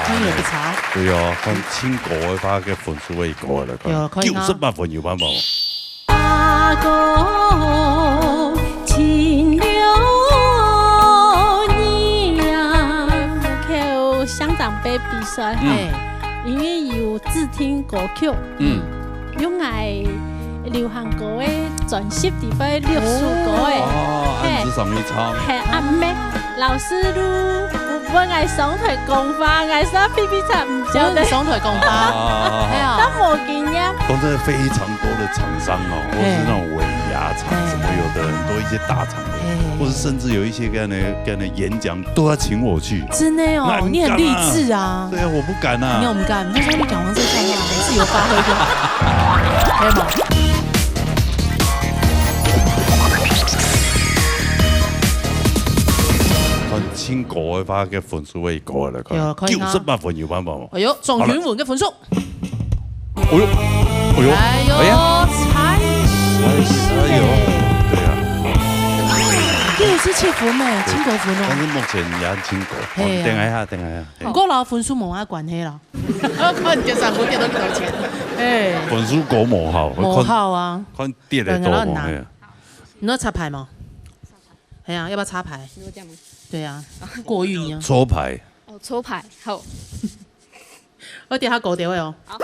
聽也不差。對哦，看盡高个話，个分數會高了，有，可以啊。九十八分有辦法無？ 阿哥親了你啊。去鄉長杯比賽，嗯，嘿，因為有指定歌曲，嗯，有𠊎流行歌个專輯裡背六首歌个，哦，嘿，恁仔上去唱，嘿，阿妹，老師都 分𠊎上台講話，𠊎實在比比慘，毋曉得。分上台講話，哦，係啊。但無經驗。講真的，非常多的廠商哦，或是那種尾牙廠什麼，有的很多一些大廠的，或是甚至有一些這樣的這樣的演講，都要請我去。真的哦，那很敢啊。你很勵志啊。對啊，我不敢啊。你有沒有敢？你就說你講完這番話，還是有發揮過，可以嗎？ 看盡高个話，个分數會高个，看。有，可以啊。九十八分有辦法無？哎喲，總評分个分數。哎喲，哎喲，哎喲，哎呀，差一些。哎呦，對啊。九十七分呢，盡高分哦。但是目前也盡高。嘿啊。哦，等一下，等一下。嘿。毋過摎分數無啥關係啦。看跌三分跌到幾多錢。哎。分數高無效，無效啊。看跌个多無，嘿啊。你愛插牌無？ 哎呀，要不要插牌？你有這樣嗎？對啊，過運呀。抽牌。哦，抽牌，好。我等下勾掉哦。好。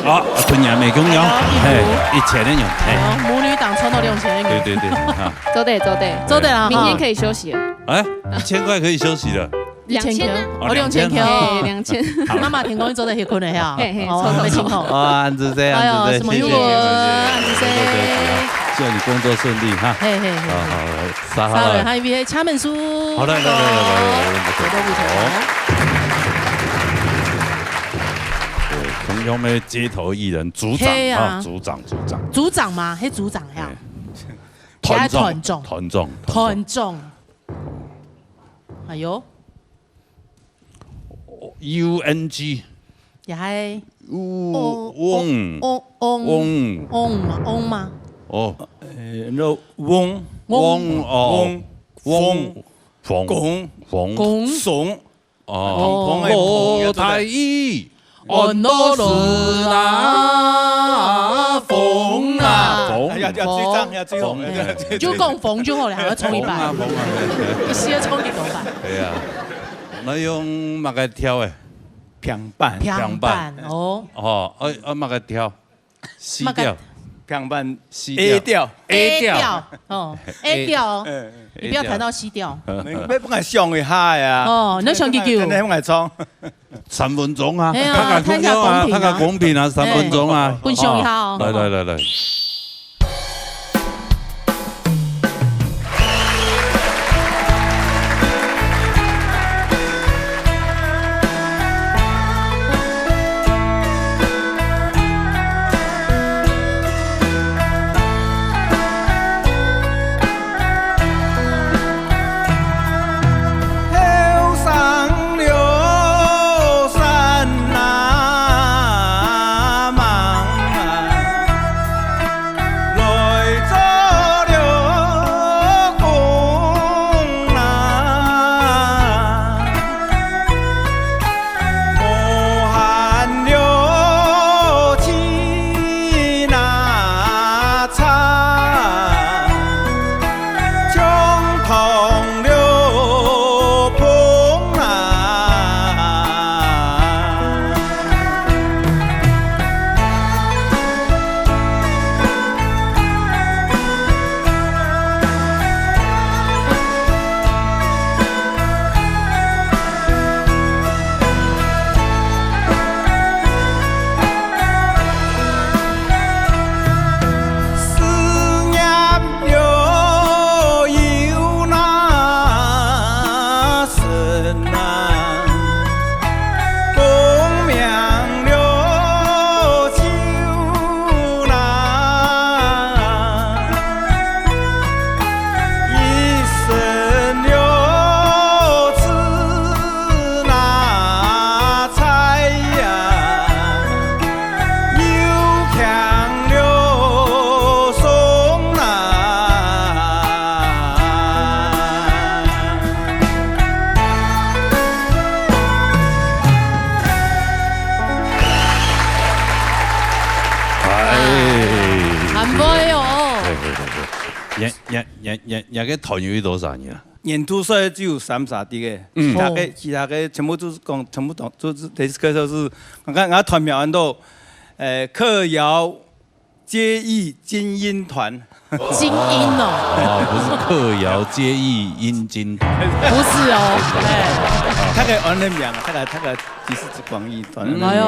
啊，分你還沒公腰，嘿，一千个銀，嘿。哦，母女檔抽到兩千个銀。對對對，哈。做得，做得。做得啦，哈。明天可以休息了。哎，一千塊可以休息了。 兩千啊。哦，兩千塊哦。哎，兩千。好。媽媽天公做得歇睏了哈。嘿，嘿，哦，沒辛苦。啊，恁仔細，哎喲，恁仔細，什麼又啊，謝謝，謝謝，恁仔細。祝你工作順利哈。嘿，嘿，嘿。好，好，好，撒哈拉。撒哈拉，還有一位敲門書。好的，來，來，來，來，來，來，絕對不錯。對，同樣的街頭藝人，組長啊，嘿啊。組長，組長。組長嘛，嘿，組長呀。嘿。團長，團長。團長，團長。團長。哎喲，U N G，也係，U-，翁，翁，翁，翁，翁嘛，翁嘛。哦，呃，那翁，翁，翁，哦，翁，翁，翁，公，公，公，松，哦，哦，大雨，哦，那是那風啊，風。哎呀，要追上，要追上，風，哎，就講風就好了，還要衝一百，風啊，風啊，一時要衝幾多百？對啊，那用麼个調誒？平板。平板，平板。哦。哦，愛，愛麼个調？C調。麼个？平板，C調。A調。A調。A調，哦，A調哦。嗯，嗯。你不要彈到C調。你不要想一下呀。哦，你要想幾久？真的很愛唱。三分鐘啊，哎呀，大家公平啊，大家公平啊，三分鐘啊。哎，分享一下哦。哦，來，來，來，來。 哎。很會哦。對，對，對，對。也，也，也，也，也个團有幾多少人啊？ 年度賽只有三儕个，嗯。其他个，哦。其他个全部都是講，全部都，都是，就是，我看，我團名安到，呃，客窯街藝精英團。精英哦。哦，不是客窯街藝英精團。不是哦，哎。他个安个名啊，他个，他个其實是廣義團。嗯。哎喲，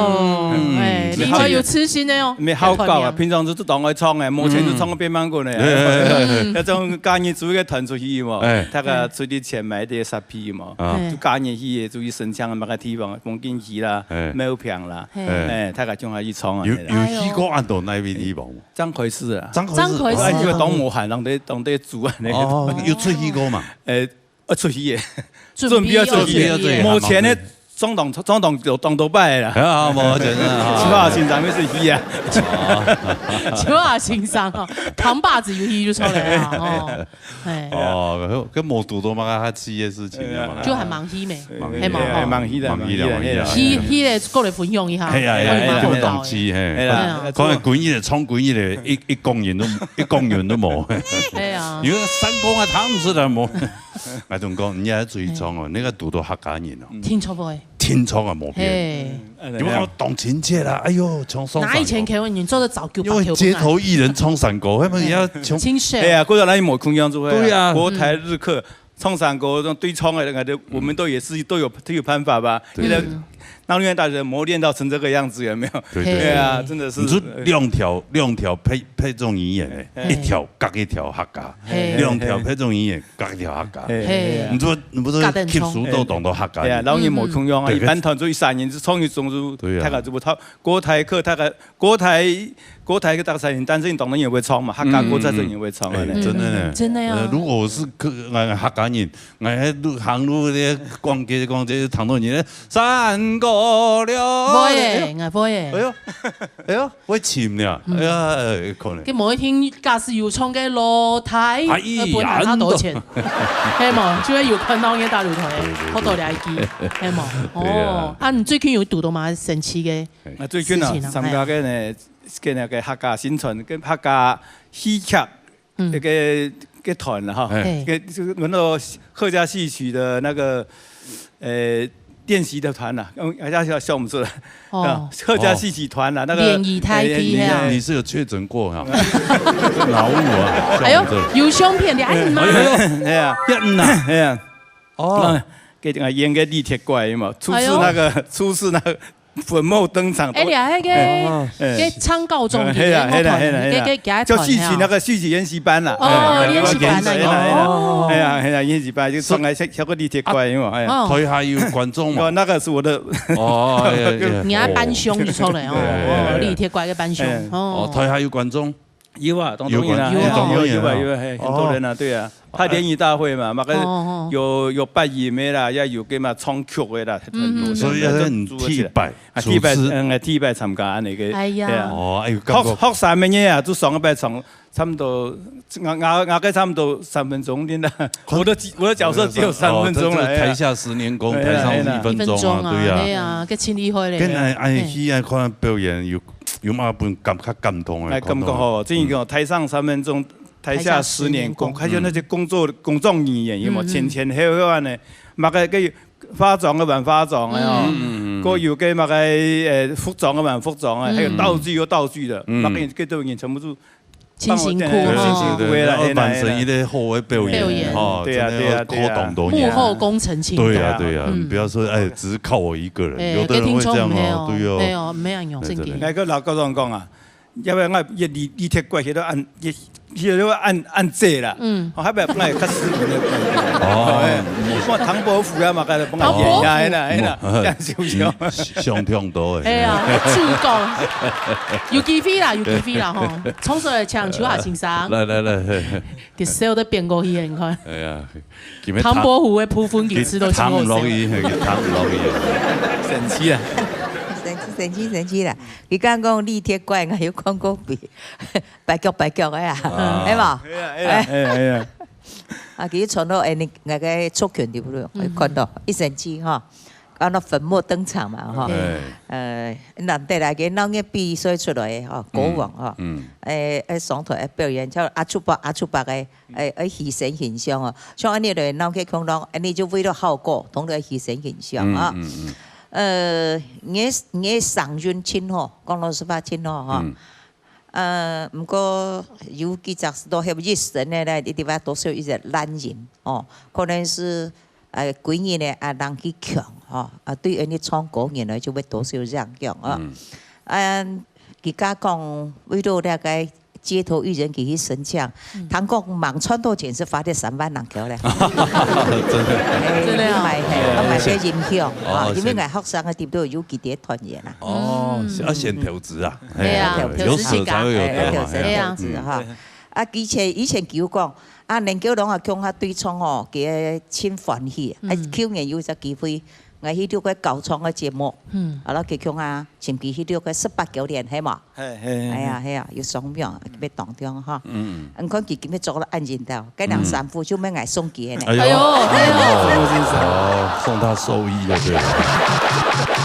嗯，哎，你好有私心的哦，沒好搞啊，團名。平常都是當愛唱的，無錢就唱個邊芒果的啊。嗯。哎，哎，哎，哎。那種假日組一個團出去嘛，哎。他个出去錢買點沙皮嘛。 啊。嘿。就假日去个，就去新莊啊，麼个地方，風景區啦，嘿。廟坪啦，嘿。哎，大家就愛去唱啊，有，嘿啦。有去過安到哪位地方無？正開始啊。正開始。正開始啊。啊，就當無閒，當在，當在煮啊，那個。哦，有出去過嘛？呃，呃，出去个。準備要出去个。準備要出去。無錢个，撞到，撞到，撞到擺啦。啊，無錢啊。秋華先生要出去啊。哦。秋華先生哦，扛把子有去就出來啊，哦。 哎。哦，跟無堵到麼个較氣个事情啊嘛。就還蠻氣咩，對，還蠻好。哎，蠻氣的，蠻氣的，蠻氣的。氣，氣个過來分享一下，嘿呀，嘿呀，嘿呀，我也蠻好搞的。當氣，嘿。哎呀，哎呀。可能滾一个，衝滾一个，一，一公元都，一公元都無。哎呀。有个三公啊，他們是的無。哎，總講，人家最重哦，那個堵到客家人哦。聽錯不？聽錯啊，無變。嘿。 你們講當親切啦，哎喲，唱山歌。哪以前客家人做得早九八九，因為街頭藝人唱山歌，他們也要唱。親切。哎呀，古早咱無共樣做伙啊。對啊。國台日客唱山歌，這種對唱的那個，我們都也是都有，都有辦法吧？對。那個，嗯。那因為大學磨練到成這個樣子，有沒有？對，對，對。對啊，真的是，你說兩條，兩條配，配種語言欸，欸。一條隔一條客家，欸。兩條配種語言隔一條客家。欸。欸。你說，你不是隔等衝。吸收到當多客家語？對啊，然後也無共樣啊，嗯。一般團就一三年，就創意中就，對啊。大概就不，國台客大概，國台，國台客大概三年，但是你懂得也會唱嘛，客家歌在這也會唱啊。欸，真的呢。嗯，真的啊。呃，如果我是客，呃，客家人， 𠊎在路，行路咧，逛街，逛街，聽到人咧，山歌了。會欸，𠊎會欸。哎喲，哎喲，會尋呢，嗯。哎呀，哎，可能。佢無一定假使有唱个老太，哎呀，呃，分人較多錢。係無？就會有看到个大陸團，對，對，對。好多了一句，係無？對啊。哦，啊，你最近有堵到麼个神奇个啊，最近啊，事情啊？參加个呢，个那个客家新傳，跟客家戲劇 嗯。一个，一个團了哈，哎。个，就是那个客家戏曲的那个，呃，练习的团啦，用，要，要笑我们说的，哦。啊，客家戏曲团啦，那个联谊台去，哎，嘿啊。你，你是有确诊过哈？脑雾啊，哎呦，像我们这。有相片的，哎，你妈。哎呦，哎呀，要嗯呐。哎呀。哦。嗯，给这个演个李铁拐嘛，初次那个，哎呦。初次那个粉墨登场，哎，你还那个，哎。个唱高中的，嘿啊，嘿啊，嘿啊，嘿啊。个，个，个，个，就戏曲那个戏曲研习班啦。哦，哎，研习班那个，哎，哎，哎，哦。哎呀，哎呀，研习班就上来像，像个李铁拐嘛，哎。哦。台下有观众嘛？哦，那个是我的。哦，哎，哎，哎。你还扮凶就出来哦，哎，哎，哎。哦，李铁拐个扮凶，哎。哦。哦，台下有观众？有啊，当然啦，有观，有，有，有，有啊，有啊，嘿，很多人啊，哦。对啊。 他联谊大会嘛，嘛个哦，哦。有，有扮演的啦，也有个嘛唱曲的啦，嗯，嗯。很多所以要很特别，啊，特别，主持。嗯，特别参加那个，哎呀。对啊。哦，哎呦，感觉学，学生们呢啊，就上一摆唱，差不多，我，我，我个差不多三分钟的啦。我的，我的角色只有三分钟了，哦，这，这台下十年功，哎呀，台上一分钟啊，哎呀。一分钟啊，对呀。哎呀，个真厉害嘞。跟来，哎，哎。去啊，看表演有，有嘛分感，较感动的，哎，感觉吼，看到。真个，台上三分钟， 台下十年功，台下十年功。还有那些工作，工作人员，有没有？嗯，嗯。前前后后啊呢，嘛个，个化妆个扮化妆个哦，嗯。嗯，嗯，嗯。个有个嘛个，呃，服装个扮服装个，嗯。还有道具有道具的，嗯。嘛个，个都已经全部都辛辛苦苦帮我，哈。辛辛苦苦的，对，对，对，嘿啦，要完成一个好的表演，嘿啦。表演。哈，对啊，真的要对啊，对啊。靠当多人。幕后工程请假。对啊，对啊，嗯。你不要说，哎，只是靠我一个人，哎，有的人会这样哦，跟听众朋友，对哦。没有，没有用，对，真的。真的。来，个老高中讲啊， 要不然我一，一，一铁拐去都按，一，去都按，按这啦。嗯。哦，还不要放个较斯文的感觉。哦。哎，我唐伯虎啊嘛，该放个唐伯虎。演啊，哎啦，哎啦，嗯。这样行不行？嗯，相当多的。哎呀，主角。有机会啦，有机会啦，吼。冲出来抢秋华先生。来，来，来，嘿，嘿。给笑得变过去，你看。哎呀，今天唐伯虎的部分给吃都挺好笑。给谈不落去，给谈不落去。生气啊。生气，生气，生气啦。 佢刚讲李铁拐，𠊎有看过比，跛脚跛脚个啊，啊。系无？系啊，系啊，系啊，系啊。啊，佢传到哎，你，那个族群里头，嗯。看到一生气哈，啊，那粉墨登场嘛哈。对。呃，难得来个闹热比赛出来个哈，国王哈，嗯。哎，哎，上台哎表演，像阿叔伯，阿叔伯个，哎，哎，牺牲形象哦，像安尼来闹热空浪，安尼就为了效果，同个牺牲形象啊。嗯，嗯，嗯。呃，你个，你个声音真好，讲老实话真好哈。嗯。 呃，毋过有几只都系一生个咧，一定要多少一个烂人哦，可能是，呃，贵人呢，啊，人去强哦，啊，对于你唱歌人呢，就会多少影响啊。嗯。啊，佢家讲，为了那个街头艺人佢去申请，嗯。听讲盲赚到钱是花了三万人给嘞。真的。哎，真的哦。买，嘿，买些音响啊，哦，因为俺学生个地方有几个团员啊。哦，嗯。是要先投资啊。 对啊，哎，投资自家。有舍才会有得嘛，哎，投资，嘿啊。投资哈。嗯。啊，以前，以前佢有讲，啊，能够让我共下对唱哦，佢个真欢喜。啊，嗯。去年有一只机会，我去录个高唱个节目，嗯。啊，然后佢共下，请佢去录个十八九年，系嘛？嘿，嘿，嘿，哎呀，嘿。哎呀，有双面，要当中哈。嗯。你看佢今日做了安静到，该两三副就没爱送给呢。哎呦，哎呦，哎呦。哦，送他寿衣就对了。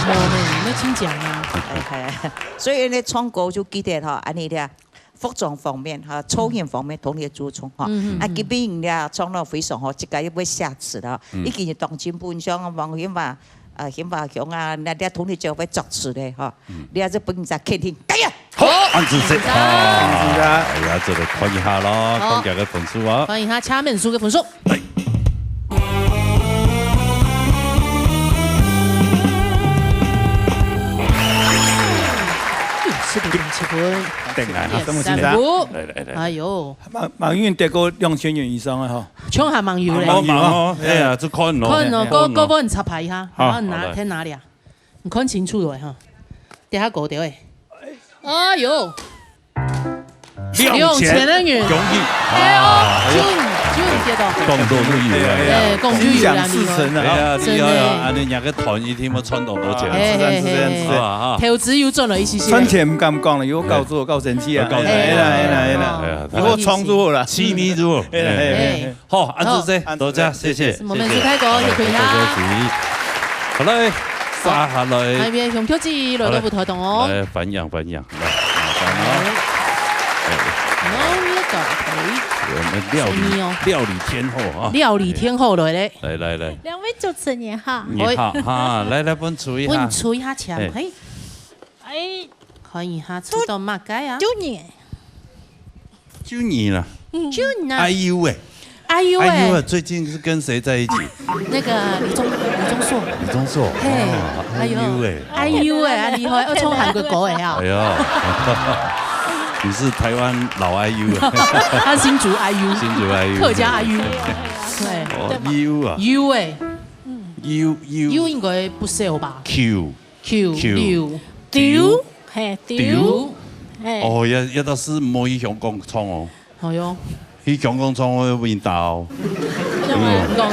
没有，没有，没有听讲啊。哎，哎。 所以呢，唱歌就记得哈，安尼咧，服装方面哈，造型方面，同你个注重哈。嗯，嗯，啊，嗯。今日咧，唱了非常好，自家也会写词的哈。嗯。已经当今本上啊，王云华，呃，云华雄啊，那咧同你就会作词的哈。嗯。你还是本人肯定，加油！好，安子set，啊。哎呀，做得看一下咯，好。看一下个分数啊。看一下请问书个分数。来。七分，七分。等來哈。三分。来，来，来。哎喲。網，網友得過兩千元以上啊，吼。搶下網友咧。哦，網哦，哎呀，這看咯。看咯，看咯。過，過分插牌哈，好，然後拿，好，來。在哪裡啊？你看清楚了哈，底下勾掉哎。哎喲，兩千个銀。恭喜！哎喲，哎喲，就，就有接到。講到就有了。哎，講就有了，心想事成了啊。哎呀，厲害啊！真的。恁樣，若个團一定會賺到多錢。哎，是這樣，是這樣，是這樣。好啊，好啊。投資又賺了一些些。賺錢毋敢講了，又搞做，搞生意啊。搞生意。哎啦，哎啦，哎啦。哎呀，以後創作啦。七米做。哎啦，哎啦。哎。 好，恁仔細，好。多謝，謝謝，我們是泰國，謝謝，謝謝，謝謝。好嘞，接下來。下面向秋子來到舞台上哦。好嘞。來，翻樣，翻樣，來，麻煩哦。哎。哎。然後呢，搞，哎。我們料理，生意哦。料理天后啊。料理天后來嘞。來，來，來。兩位主持人好。你好，哎。哈，來，來，分出一下。分出一下錢，哎。嘿。哎。看一下，出到麼个啊？就你。 就你啦。嗯。就你啊。IU欸。IU欸。IU啊，最近是跟誰在一起？那個李鍾，李鍾碩。李鍾碩。嘿，哦，哎喲。IU欸。IU欸，啊，厲害，要唱韓國歌欸啊。哎喲，你是台灣老IU啊。他新竹IU。新竹IU。客家IU。對。哦，U啊。U欸。嗯。U，U。U應該不少吧？Q。 Q，Q。Q。丟，丟。嘿，丟。丟。嘿。哦，也，也到時毋好去香港唱哦。好喲。去香港唱，我會分你打哦。嗯。你講啊，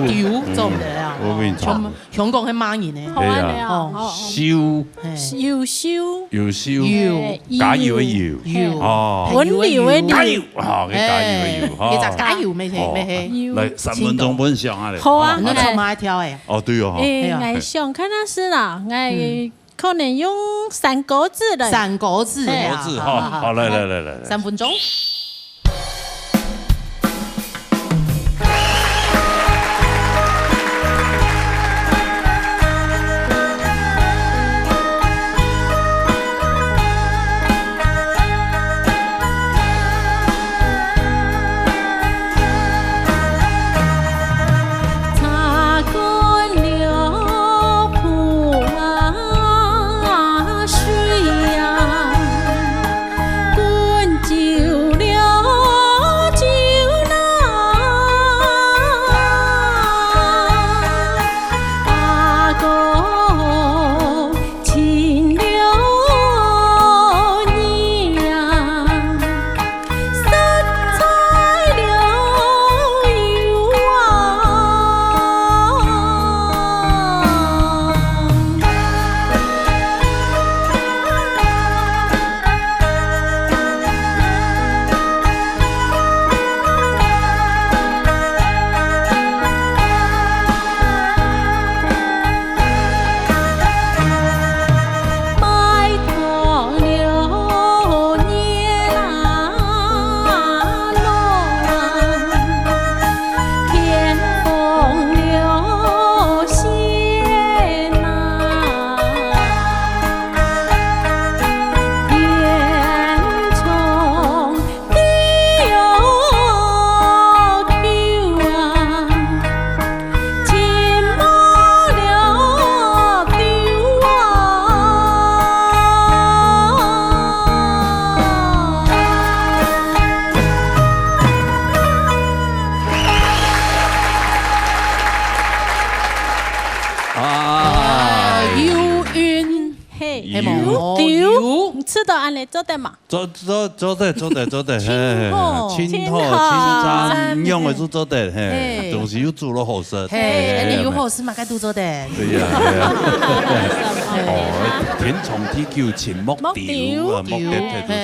丟，丟，嗯，做毋得啊。我會分你打。香，香港係罵人呢。好啊，對啊。對啊，哦。好，好。收。嘿。優秀。優秀。優。嘿，加油个油。油。哦。溫柔个柔。加油，好，加油个油，嗯。哦。佢就加油，咩係，哦。咩係。來，三分鐘分享下咧。好啊，哦。你唱麼个調欸？哦，對哦，哈。欸，哎呀。𠊎想看下先啦，𠊎 嗯。可能用山歌子來。山歌子，哎呀，山歌子，好，好，好，好，來，來，來，來，來。三分鐘。啊，有韻。嘿，係無？有。哦，有。你試著恁樣做得無？ 做，做，做得，做得，做得，嘿，嘿，嘿，真好。真好，真讚，真讚。嗯，用个就做得，嘿，嘿。東西又煮了好食。嘿，嘿，恁樣又好食嘛，該都做得。對呀，對呀。哦，天長地久，沉默丟啊，默丟。默丟，嘿，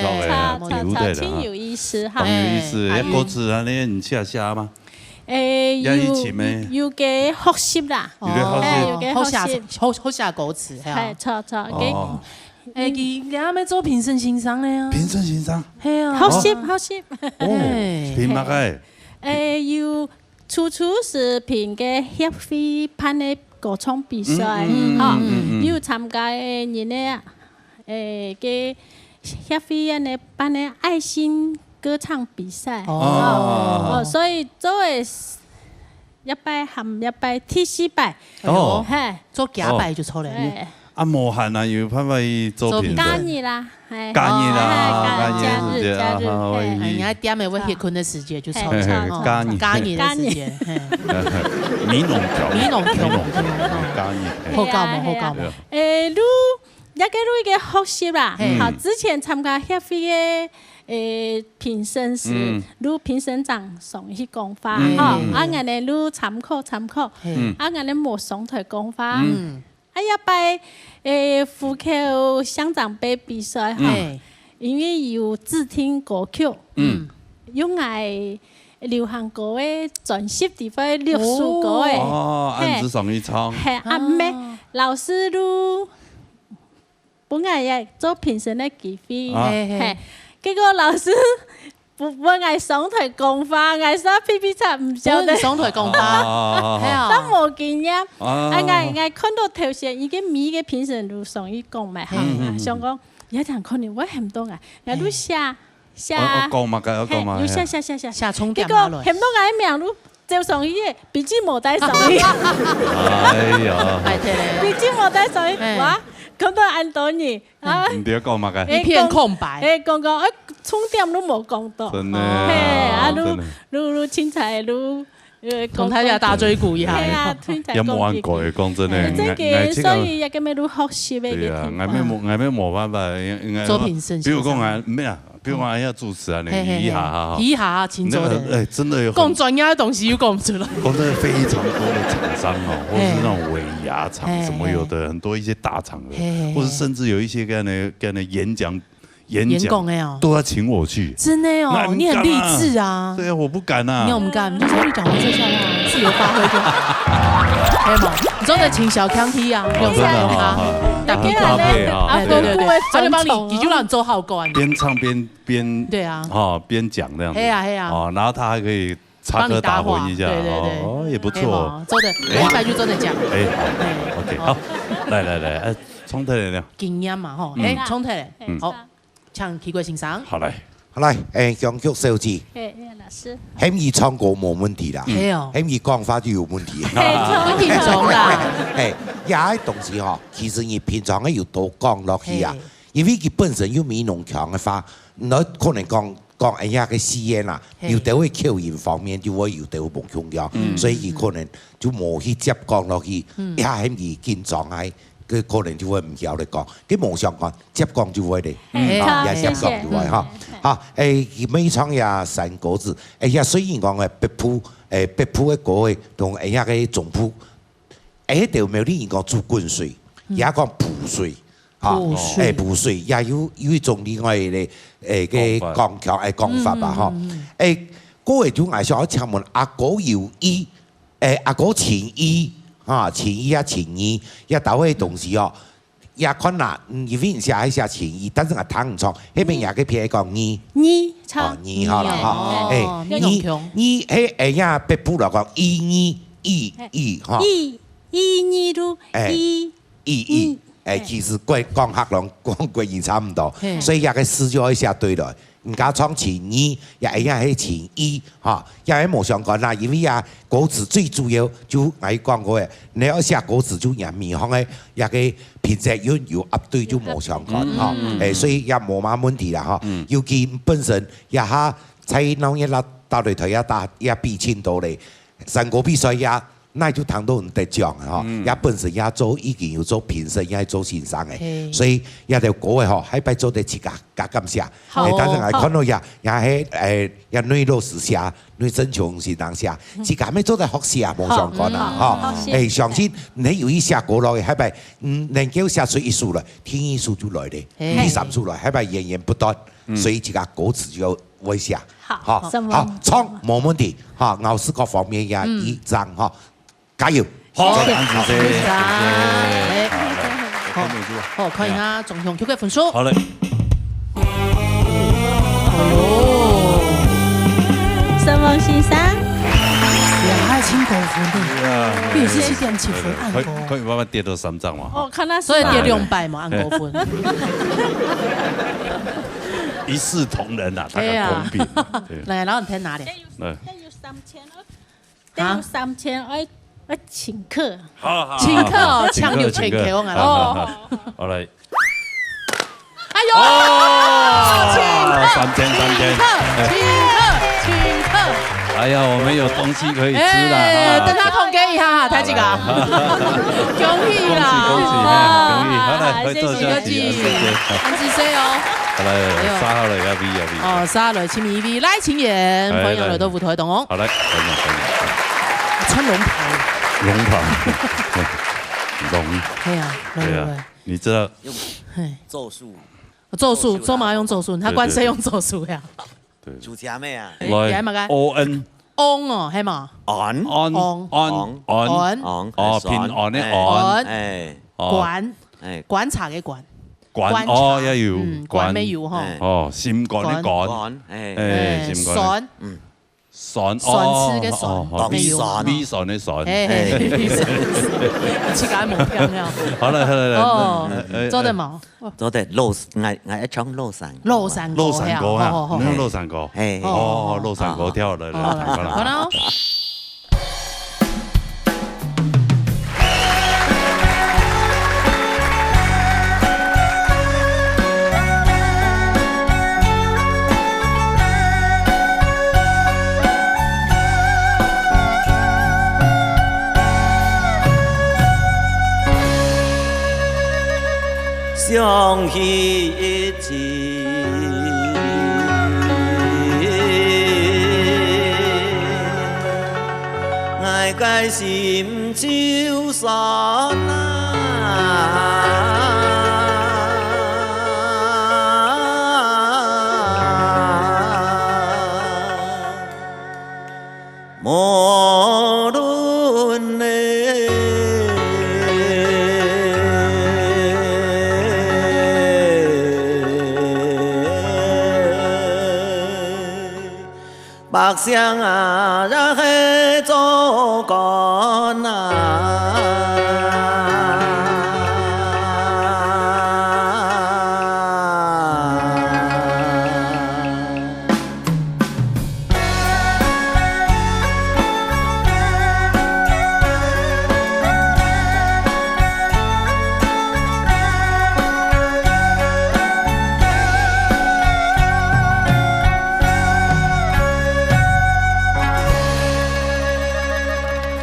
著，著，著，著，真有意思哈。當有意思，嘿。還有歌詞啊，你，你寫寫嗎？誒，也有，有，有个學習啦。有个學習。哦，嘿，有个學習。好寫，好，好寫歌詞，係啊。嘿，著，著，哦。 誒，佢，佢還愛做評審先生呢啊。評審先生？係啊。好食，哦。好食。哦，嘿。評麼个？誒，有，初初係評个協會辦个歌唱比賽，嗯，嗯，嗯，吼，嗯，嗯，嗯。有參加个人呢，誒，个協會恁樣辦个愛心歌唱比賽，哦。哦。哦，所以做个一擺含一擺，第四擺。哦。嘿。做幾擺就著了。嘿。啊，無閒啊，有辦法去做評審。做評審。假日啦，嘿。假日啦，哦，假日，假日，假日，假日，嘿。好，哎，你愛點个會歇睏个時節就錯，嘿，嘿，哦，假日。假日个時節，嘿。美濃腔。美濃腔。美濃腔，嘿，假日，嘿。好搞無？嘿啊，好搞無？嘿啊。誒，你，這个你个學習啦，嘿。好，之前參加協會个，誒，評審時，嗯。你評審長上去講話，嗯，吼，嗯，嗯。啊，𠊎呢，你參考參考，嘿。嗯。啊，𠊎呢，無上台講話。嗯。 啊，這擺，誒，湖口鄉長盃比賽吼，嗯。因為有指定歌曲，嗯。有𠊎流行歌个專輯裡背六首歌誒。哦，嘿。恁仔上去唱。嘿，啊，毋係，哦。老師就分𠊎也做評審个機會，啊。嘿，嘿。嘿，結果老師 毋，毋，𠊎上台講話，𠊎煞皮皮擦，毋曉得。毋上台講話。哦，哦，哦，哦。係啊。都無經驗。哦。啊，𠊎，𠊎看到頭先，一個每一個評審都上去講嘛，哈，嗯，嗯，嗯。想講，也聽可能會喊到𠊎，𠊎就寫，寫，哦，哦，講麼个，哦，講麼个。嘿，有寫，寫，寫，寫。寫重點拿來。結果喊到𠊎个名，就走上去，筆記無帶上去。哎呀。拜託咧。筆記無帶上去，嘿。哇，看到恁多人， 啊。毋知講麼个。一片空白。誒，講講，誒，重點都無講到。真的啊，嘿，啊，你，真的。你，你凊彩，你，呃，講大家打嘴鼓一下。嘿啊，凊彩講幾句。也無恁過，講真的，哎，真个，𠊎，𠊎這個，所以也跟你學習的一個地方。對啊，𠊎也無，𠊎也無辦法，應，應該說，做評審比如講啊，先生。沒有啊， 比如講，哎呀，主持人呢，嘿，嘿，嘿。一下哈，哈。一下，請坐的。那個，哎，真的有很，講專業的東西又講毋出來。講真的，非常多的廠商哦，或是那種尾牙廠，嘿。什麼有的，嘿，嘿。很多一些大場合，嘿，嘿，嘿。或是甚至有一些這樣的，這樣的演講，演講，演講的哦。都要請我去。真的哦，那你很勵志啊。你幹嘛？對啊，我不敢啊。你有沒有敢？你就上去講黃色笑話啊，自由發揮就好。可以嗎？你說的請小康梯啊，哦，用這樣的話，真的哈，哈。打屁股。搭配哈，哎，對，對，對，對。他就幫你，你就讓你做好官。邊唱邊 邊，對啊。哦，邊講這樣子。嘿啊，嘿啊。哦，然後他還可以插科打諢一下。幫你搭話，對，對，對。哦，也不錯。嘿嘛，做得，哎。下禮拜就做得講。哎，好，哎。OK，好，來，來，來，哎，重頭來了。經驗嘛，吼，嗯。哎，重頭來。嗯。好，請奇怪先生。好，來。好，來，哎，香菊小姐。哎，哎，老師。喊你唱歌無問題啦。嗯。嘿哦。喊你講話就有問題。嘿，唱歌。緊張啦。哎，這個東西吼，其實你平常有多講落去啊，嘿。 因為佢本身有美濃腔个話，你可能講，講哎呀个四縣啊，嘿。有兜个口音方面就會有兜無共樣，嗯。所以佢可能就無去接講落去，嗯。一下喊佢緊張啊，佢可能就會毋曉得講，佢無相干，接講就會咧，嗯。啊，嘿，也接講就會哈。嘿，嘿。好，哎，佢每唱也山歌仔，哎呀，雖然講个北部，哎，北部个歌个，同哎呀个中部，哎，就無你講煮滾水，嗯。也講濮水。 哈，濮水。哎，濮水，也有，有一種另外个，哎，个講法。講腔，哎，講法吧，嗯，哈。嗯，嗯。哎，各位就𠊎想要請問阿哥有意，哎，阿哥情意，哈，情意啊，情意，也到位東西哦。也看啦，嗯，因為寫還寫情意，但是𠊎聽毋出，那邊也个偏講意。意，差。哦，意好了，哈。哦，哎，意，意，哎呀，北部來講，意，意，意，哈。意，意，意，都，哎。意。 意，意，嗯。哎，嘿。其實國，講客人，講國語差毋多，嘿。所以這個字就愛寫對了。人家唱情意，也一樣係情意，哈，也係無相干啦，因為啊，歌詞最主要就𠊎講過个，你要寫歌詞就人民行个，這個平仄韻有押對就無相干，哈。嗯，嗯，嗯。哎，所以也無麼問題啦，哈。嗯。尤其本身也下在鬧熱啦，打擂台也打，也比盡多咧。 山歌比賽也，那就聽到你得獎吼，嗯。也本身也做，已經有做評審，也做先生个，嘿。所以這條歌个吼，下擺做得自家加減寫。好哦。哎，但是𠊎看到也，也係，哎，也內老師寫，內正雄先生寫，嗯。自家乜做得學習啊，無相干啊，好，嗯，吼。好，謝謝。哎，相信你有一寫歌落去，下擺，嗯，能夠寫出一首來，第二首就來咧，嘿。第三首來，下擺源源不斷，嗯。所以自家歌詞就 會寫。好，好，什麼？好，唱，無問題。哈，咬字各方面也，嗯。一樣，哈，加油。好，謝謝。恁仔細，謝謝。哎，好，來，好，看分數。好，看一下總雄菊个分數。好嘞。哎喲。沈峰先生。哇，還真高分呢。哎呀，佢也係四點七分，恁高。可以，可以慢慢跌到三張嘛，哈。哦，看他是吧。所以跌兩百嘛，恁高分。一視同仁啊，大家公平。哎呀。對。來，然後你填哪裡？來。 得有三千哦，啊？得有三千，愛啊，請客。好，好，請客哦，好，請客，請客，請客，請客，好，好，好。哦。好，來。哎喲，哦，請客，三千，三千。請客，請客，請客。哎呀，我們有東西可以吃了，哎，啊。等他統計一下哈，台長啊。好，來。恭喜啦。恭喜，恭喜，哎，恭喜。好，來，哇，快坐下去，謝謝，謝謝。謝謝。恁仔細哦。好，來，哎喲。沙好了，要不要，要不要？哦，沙好了，請你一位，來，請演，哎，歡迎來到舞台當中。來。好，來，歡迎，歡迎。穿龍袍。龍袍。龍。哎呀，來，對啊。來，來。你知道，用嘿。咒術。咒術，咒術啦。咒嘛用咒術，他觀世音咒術呀。對。主持人咩啊？哎，來，你還嘛該？O N。翁哦，係嘛？安。安，翁。安，安。安。安，哦，平安的安。安。哎。哦。觀。哎。觀察的觀。觀，觀察。哦，也有，嗯，觀。觀乜有吼。哎。哦，心肝的肝。肝，哎。哎，哎，心肝的。酸。嗯。 酸，酸吃个酸，哦，哦，哦，沒有。酸。微酸的酸。嘿，嘿，嘿。自家無聽了。好了，好了，好了。哦，哎，哎，做得無？做得，老，𠊎，𠊎愛唱老山歌。老山歌，老山歌啊，好，好，好。你有老山歌？嘿，嘿。哦，老山歌，好，跳了，好，來，來，來，來。好了。 想起以前，𠊎个心就酸啊。無論呢，百姓啊，也係做官啊。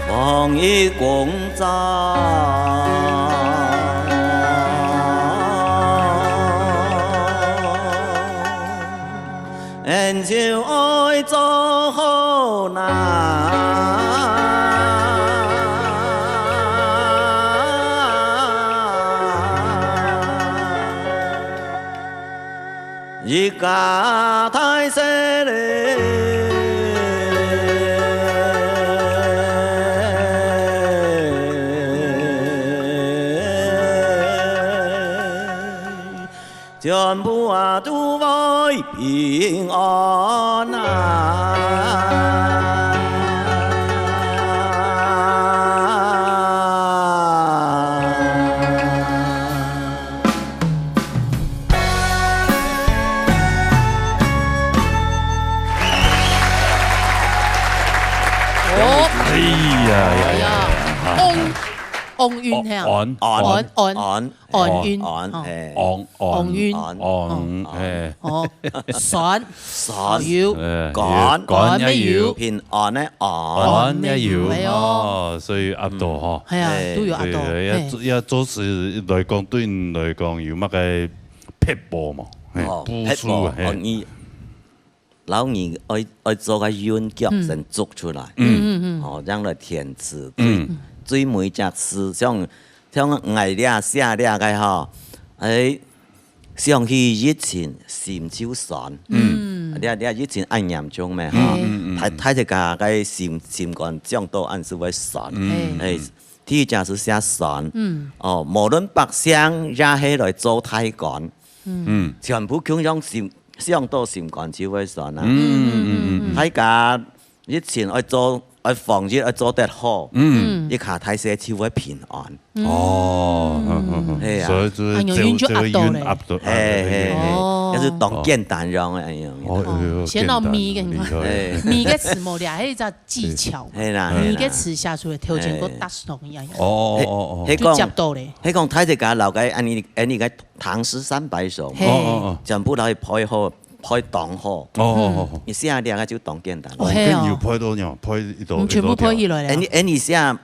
防疫工作，恩就愛做好啦。 一家大細咧，全部啊都會平安啊。 哦。哎呀呀呀呀。哎呀，翁，翁韻係啊。哦，安，安，安，安，安韻。安，安，嘿。哦，安，安，翁韻。安，哦。安，嘿。哦，酸，酸，有。哎，甘，甘乜有。甘乜有。平安个安。安乜有。安乜有，哎喲。哦，所以壓到吼。嗯。係啊，哎。都有壓到。對，要，嘿。要做事來講，對你來講有麼个撇步無？嘿，哦，步數，撇步，嘿。哦，你 摎你愛，愛做个韻腳先捉出來。嗯。嗯，嗯，嗯。哦，恁樣來填詞。嗯。最，最尾隻詞，像，像𠊎這寫這个吼，哎，想起以前心就酸。嗯。這，這以前恁嚴重咩，吼？嗯，嗯，嗯。大，大自家个心，心肝講到恁就會酸。嗯。哎，第一隻係寫酸。嗯。哦，無論百姓也係來做大官。 嗯。全部共樣心，想到心肝就會酸啊。嗯，嗯，嗯，嗯。大家以前愛做，愛防疫愛做得好。嗯。一家大細就會平安。哦，嗯，嗯，嗯。係啊。所以就係啊，有運就壓到咧。這，這个運壓到，嘿，嘿，嘿，哦。也係當簡單樣个，哎呀。哦，哎喲，先到咪个，簡單，厲害。嘿。咪个詞無咧，係一隻技巧嘛。係啦，係啦。咪个詞寫出來，頭前个搭上一樣。哦，哦，哦，哦。就接到咧。係講，係講大自家老个，恁呢，恁呢个唐詩三百首，嘿。哦，哦，哦。全部都係配好，配當好。哦，哦，哦，哦。你寫這个就當簡單。哦，嘿哦。跟有配到呢，配一道，嗯，全部配起來了。一道調。恁呢，恁呢寫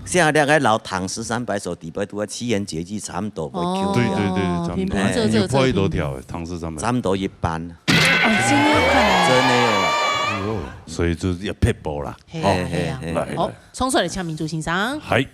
寫這个摎唐詩三百首底背肚个七言絕句差毋多會哦，對，對，對，差毋多。平平仄仄，有配一道調个，仄平。唐詩三百。差毋多一半。哦，真的哦。真的哦。哎喲，所以就係要撇步啦。係啊，哦，係啊。係。來，好，來。衝出來請明珠先生。嗨。青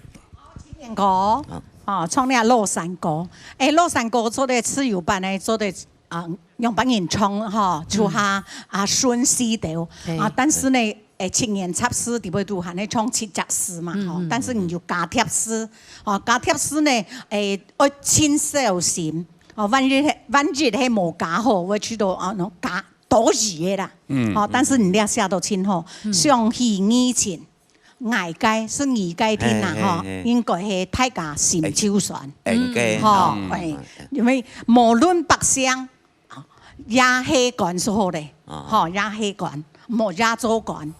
年歌，啊。哦，唱這老山歌。哎，老山歌做得自由版个，做得 啊，仰般人唱吼，就較，嗯。啊，順序兜。嘿。啊，但是呢，誒，七言雜詩底背肚還係唱七隻字嘛，吼，嗯，嗯，但是你就加疊字，吼，加疊字呢，誒，愛盡小心，吼，萬一係，萬一係無加好，會去到，啊，喏，加多餘个啦，嗯，吼，嗯，但是你這寫到盡好，嗯。想起以前， 𠊎个，係你个定啊，嘿，吼，嘿，嘿。應該係大家心就算。應該，吼，嗯，哎，嗯。因為無論百姓，也係官就好咧，啊。吼，也係官，莫也做官，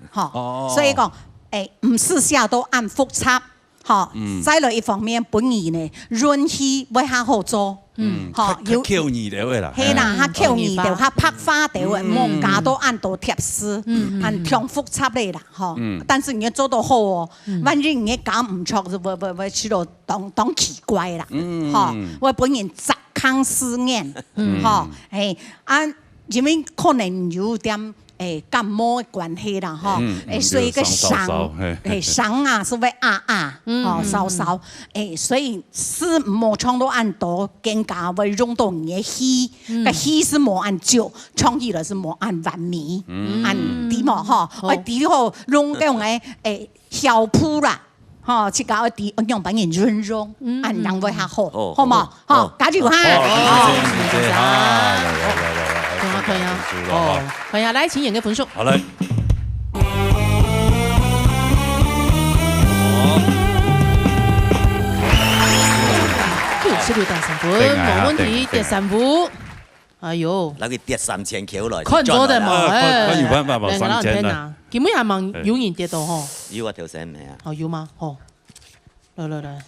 吼。哦。所以講，哎，毋使寫到恁複雜，吼，嗯。再來一方面，本人呢，運氣會較好做。 嗯，嗯，吼，較，較有口語个話啦，係啦，嘿。較口語个，嗯，較白話个話，嗯，嗯，嗯。莫加到恁多疊字，嗯，嗯，恁，嗯。忒複雜个啦，吼。嗯。但是你愛做到好哦，嗯。萬一你加毋著，會，會，會試著當，當奇怪啦，嗯。吼，會分人責嗆思念，嗯。吼，嘿，啊，因為可能有點 誒，感冒个關係啦，吼，嗯，誒，所以个聲，嗯，就聲燒燒，嘿。誒，聲啊，係會啊啊，嗯，吼，嗯，燒燒，嗯。誒，所以係莫唱到恁多，更加會用到你个氣，嗯。个氣係無恁足，唱起來係無恁完美，嗯。恁知無，吼，好。愛知好，用該種个，誒，竅步啦。 吼，自家愛知，愛仰般人運用，嗯，恁樣會較好，嗯。好，好無？好，好，好，加油哈！好，好，好，謝謝，謝謝，好，來，來，來，來，來，看一下，看一下。分數了哈。哦，看一下，來，請演個分數。好，來。六十六點三分，等一下，無問題，等一下。點三分。 哎喲。那個跌三千Q來，看做得無？賺了啦。哎，看，看有辦法無？哎，三千啦。兩個人天哪，今晡日還吂有人跌到吼？有啊，頭先沒啊。哦，有嗎？吼，來來來。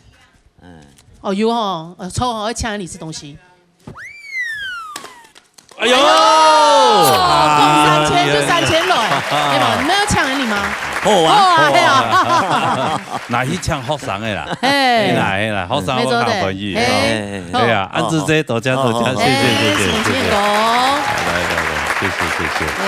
嗯。哦，有吼，呃，抽好，要搶你吃東西。哎喲！哦，中三千就三千了，哎，對吧？你們要搶你嗎？好啊，好啊，好啊。對啊。拿去搶學生的啦。哎。哎啦，哎啦，學生我較歡喜。沒錯的。哎。 哎，哎，哎。對啊，好，恁仔細，好。多謝，多謝，好，好，好。謝謝，謝謝，哎，謝謝。謝謝。來，來，來，謝謝，謝謝。哎。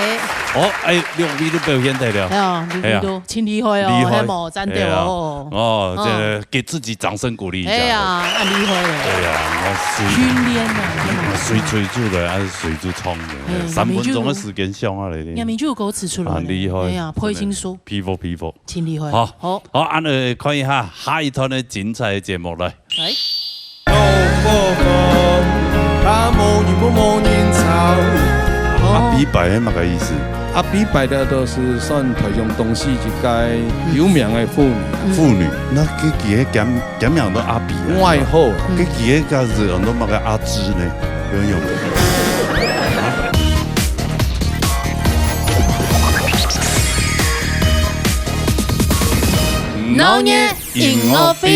哦，哎，兩位都表現得了。哎呀，兩位都，哎呀。真厲害哦，厲害。係無？讚到哦。哎呀，哦，這個給自己掌聲鼓勵一下。哎呀，恁厲害了。對啊，我是訓練啊，真的。誰催出來，還是誰就唱的？哎，三分鐘的時間想下來的。人民就有歌詞出來了。很厲害，哎呀，配音書。真的。佩服，佩服。真厲害。好，好。好，恁仔看一下下一段的精彩的節目來。 來。阿比伯係麼个意思？阿比伯个都係算臺中東勢一個有名个婦女。嗯。婦女，該佢，佢个簡，簡名都阿比啊。外號。嗯。該佢个家係安到麼个阿芝呢？有沒有？鬧熱音樂會。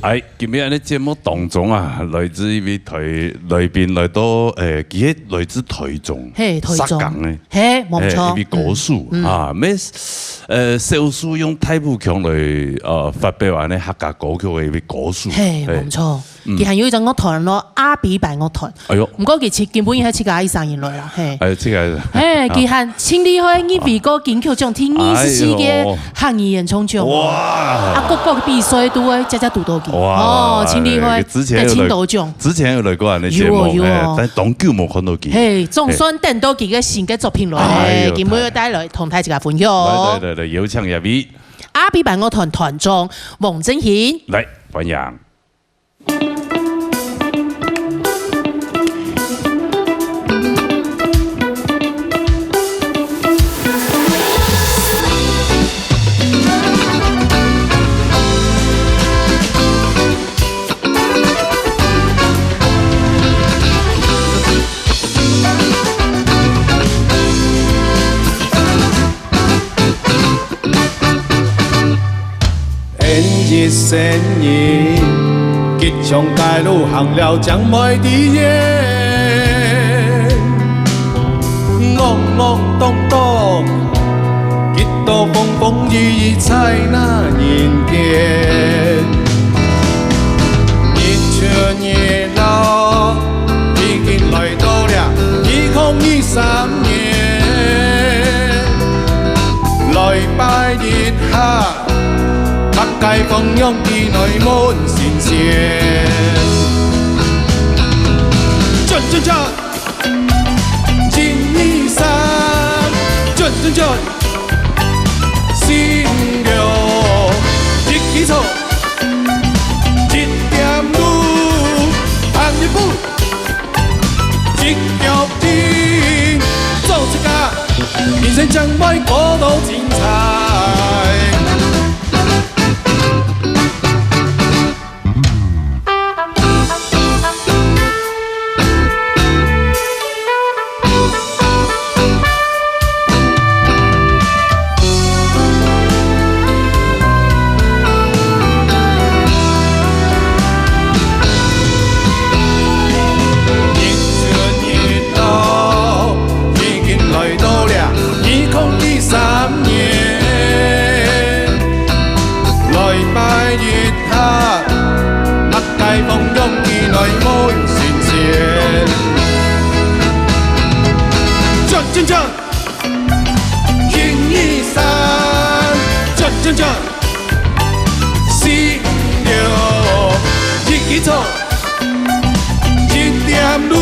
哎， 今日个節目當中啊，來自一位臺，來賓來到，誒，佢係來自臺中，嘿，臺中。石岡个。嘿，無錯。誒，一位歌手，嗯，嗯。啊，乜，呃，少數用大埔腔來，呃，發表恁仔客家歌曲个一位歌手。嘿，嘿。無錯。嗯。佢還有一隻樂團咯，阿比伯樂團。 哎喲。毋過佢自，根本係自家一儕人來啦，嘿。哎，自家。嘿，哦。佢還盡厲害，入圍過金曲獎第二十四屆，哎喲，客語演唱獎哦。哇。啊，各個比賽都會隻隻堵到佢。哇，哦，盡厲害，哎，之前有來，得盡多獎。之前有來過恁仔節目，有哦，有哦。哎，但當久無看到佢。嘿，總算等到佢个新个作品來，哎喲，嘿，今晡日帶來同大自家分享。來，來，來，來，有請這位。阿比伯樂團團長黃振興。來，歡迎。一生人，吉祥街路行了正會知遠。懵懵懂懂，幾多風風雨雨在那人間。日出日落，已經來到了二空二三年。來拜一下， 八戒放陽記來問神仙。轉轉轉，一二三，轉轉轉，四五六，一起走，一點路，行一步。 一腳印，做一家，人生將會過到精彩。日出日落，已經來到了二空二三年。來拜一下，八戒放陽記來問神仙。轉轉轉！ 一二三，轉轉轉，四五六，一起走，一點路，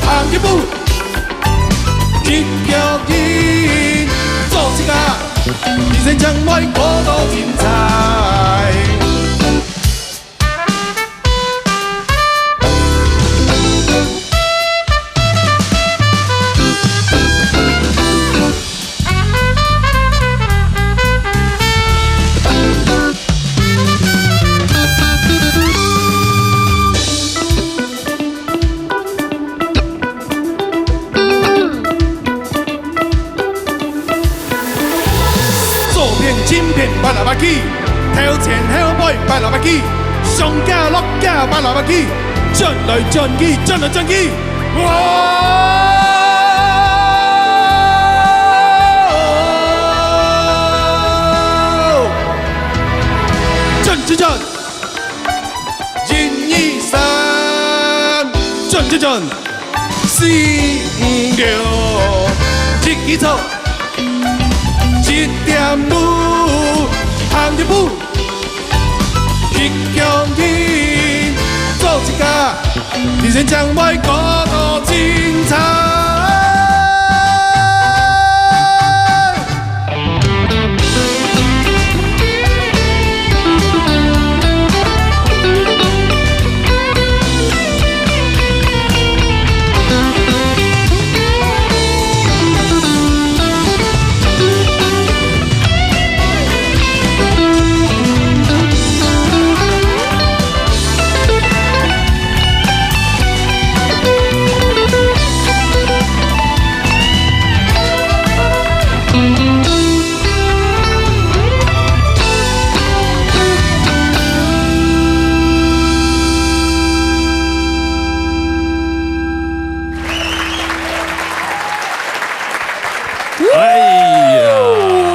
行一步，一腳印，做一家，人生將會過到精彩。 左片、正片，八六八記，頭前後背，八六八記，上架落架，八六八記，轉來轉去，轉來轉去，哇！轉轉轉！一二三，轉轉轉！ 四五六，一起走，一點路，行一步，一腳印，做一家，人生將會過到精彩。 哎呀，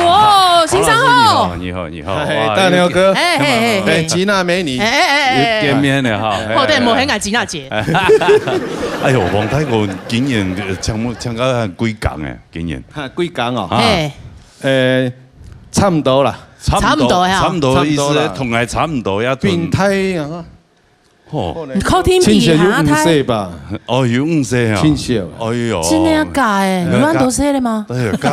哦，先生好。你好，你好，你好。哎，哇，大牛哥。哎，嘿，嘿，嘿。哎，吉娜美女。哎，哎，哎，哎。又見面了哈。好，對，哎，無很感吉娜姐。哎呦，王大哥今年，呃，參，參加幾屆欸，今年。哈，幾屆哦。啊。嘿。呃，差不多啦。差不多，差不多呀。差不多的意思，差不多啦。同𠊎差不多呀，平台啊。 吼。你靠天比啊，親戚有五歲吧？哦，有五歲啊。親戚啊。哎喲。真的啊，假的？哎，你們都是的嗎？哎呀，假，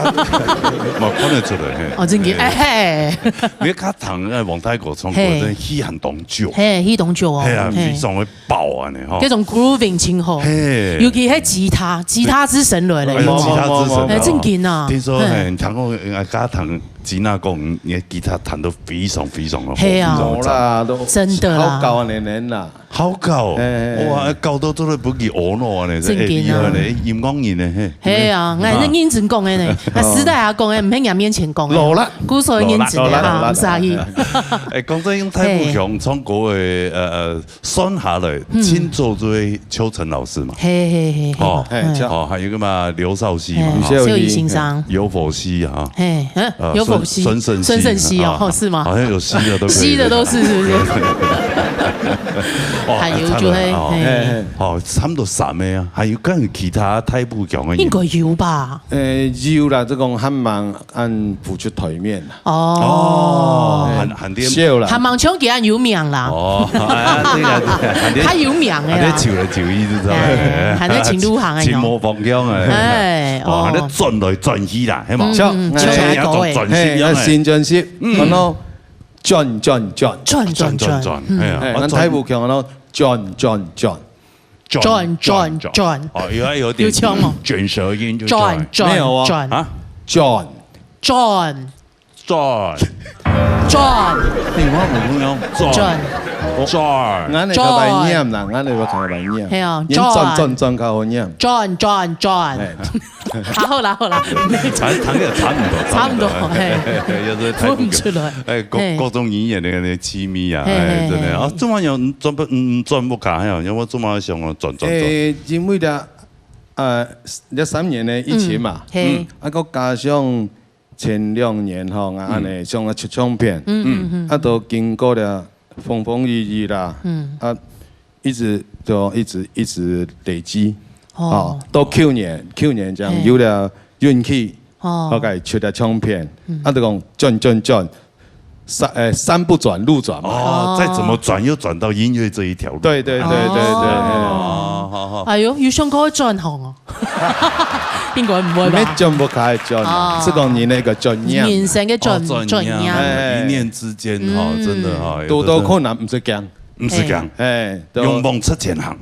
嘛看得出來，嘿。哦，真的，嘿。哎，嘿。你看唐，哎，王大哥唱歌，嘿。真的戲很懂酒。嘿，戲懂酒哦，嘿啊，嘿。非常會爆啊，呢，吼。這種 grooving 真好，嘿。尤其係吉他，吉他之神來了。哎呀，吉他之神啊。哎，真緊啊。聽說，嘿。嘿，聽講，哎，家堂 吉娜講，你的吉他彈得非常非常的好，係啊。非常的讚。無啦，都真的啦。好高年齡啦。好搞，哎，哎，哎。哇，搞到做得分佢阿嬷呢，真个啊。哎，厲害呢，音樂人呢，嘿。係啊，𠊎係認真講个呢，啊，私底下講个，毋係人面前講个。老啦。故所認真个哈，老啦，老啦，毋使去。老啦。哎，講真，用大埔腔唱歌个，呃，呃，算下來，嗯。盡早就係秋晨老師嘛。係，係，係，係。哦，哎，嗯。哦，還有一個嘛，劉少熙嘛，哎，哈。秀儀先生。劉佛熙啊。係，嗯，呃，劉佛熙。孫，孫盛熙孫盛熙哦，啊，哦，是嗎？好像有熙的都可以。熙的都是，是不是？哦，還有就係，差不多，哦。嘿。嘿，嘿。哦，差不多三个啊，還有跟其他大埔腔个人。應該有吧？呃，有啦，這種還蠻按浮出台面啦。哦。哦，還，還在笑啦。還蠻像佢恁有名啦。哦，哎，對啦，對啦，還在，較有名个啦。還在走來走去，就知道。哎，還在尋路行个喲。尋無方向个。哎，哦，還在哦。轉來轉去啦，係嘛？嗯，像，嗯，像哎，一個欸。轉，轉，轉，嘿，那新專輯，嗯。然後轉，轉，轉。轉，轉，轉，轉，轉，嗯。哎呀，哎，啊，轉。咱大埔腔，然後轉，轉，轉。轉，轉，轉，轉。哦，有，有點有腔哦。捲舌音就轉。轉，轉，沒有啊。轉。啊？轉。轉。轉。轉。你看普通人轉。轉。轉。俺那个白念啦，俺那个白念。係啊，恁轉，轉。轉，轉較好念。轉，轉，轉。哎。啊，好啦，好啦。差，差不多，差不多，差不多，差不多。嘿。有時候太不可，分不出來。哎，各，嘿。各種語言的那個機密啊，嘿，哎，真的。嘿，嘿。啊，這玩意兒，嗯，轉不，嗯，嗯，轉不開啊，因為我這麼想哦，轉，轉，轉。哎，因為的，呃，這三年的疫情嘛，嗯，嘿。嗯，啊，再加上前兩年吼，啊，嗯。恁呢，想要出唱片，嗯，嗯，嗯。啊，都經過了風風雨雨啦，嗯。啊，一直都一直一直累積，哦。哦，到舊年，舊年這樣，嘿。有了運氣，哦。後來出了唱片，嗯。啊，就講轉轉轉， 山，呃，山不轉路轉嘛。哦，哦。再怎麼轉，又轉到音樂這一條路。對，對，對，對，對，哦。哦，好，好。哎喲，有想過轉行哦？應該毋會吧？你轉不開轉啊，哦。係講你那個轉念。人生个轉，哦，轉念。轉念。哎。一念之間哈，嗯。真的哈，有的時候堵到困難，毋使驚。毋使驚。哎，哎，都勇往直前行。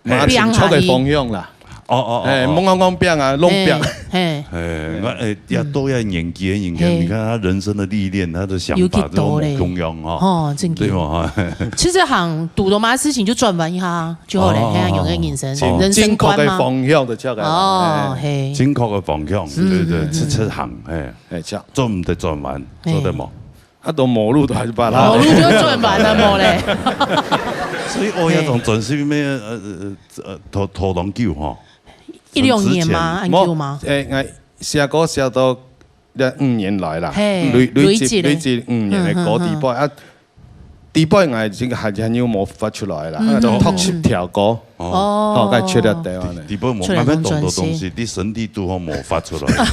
嘛，正確个方向啦。哦，哦，哦，哎，哦。莫講講變啊，弄變。嘿，嘿。哎，𠊎，哎，也到這年紀个人，你看，嘿。你看他人生的歷練，他的想法有幾多咧？都無共樣哈。哦，真的。對嘛，哈。其實行堵到麼个事情就轉彎一下就好了，哦。嘿啊，有个人生，哦。人生觀嘛。正確个方向就出來了。哦，哎。嘿。正確个方向，嗯，對，對，嗯，嗯。直直行，嘿。哎，這樣。做毋得轉彎，嘿。做得無？ 啊，都無路都還係把它。無路就轉彎了，無咧。所以，哦，嘿。那種轉型咩，呃，呃，呃，拖，拖當久吼。一兩年嗎？之前。恁久嗎？無，誒，𠊎寫歌寫到這五年來啦，嘿，累，累積，累積咧。累積五年个歌底背，嗯，嗯，嗯。啊，底背𠊎這個還，還有無發出來啦，嗯，啊，就讀十條歌。嗯，嗯。 哦。哦，該缺了台灣呢。底，底背無，出來慢慢懂的東西，當專心。你身體都好無發出來。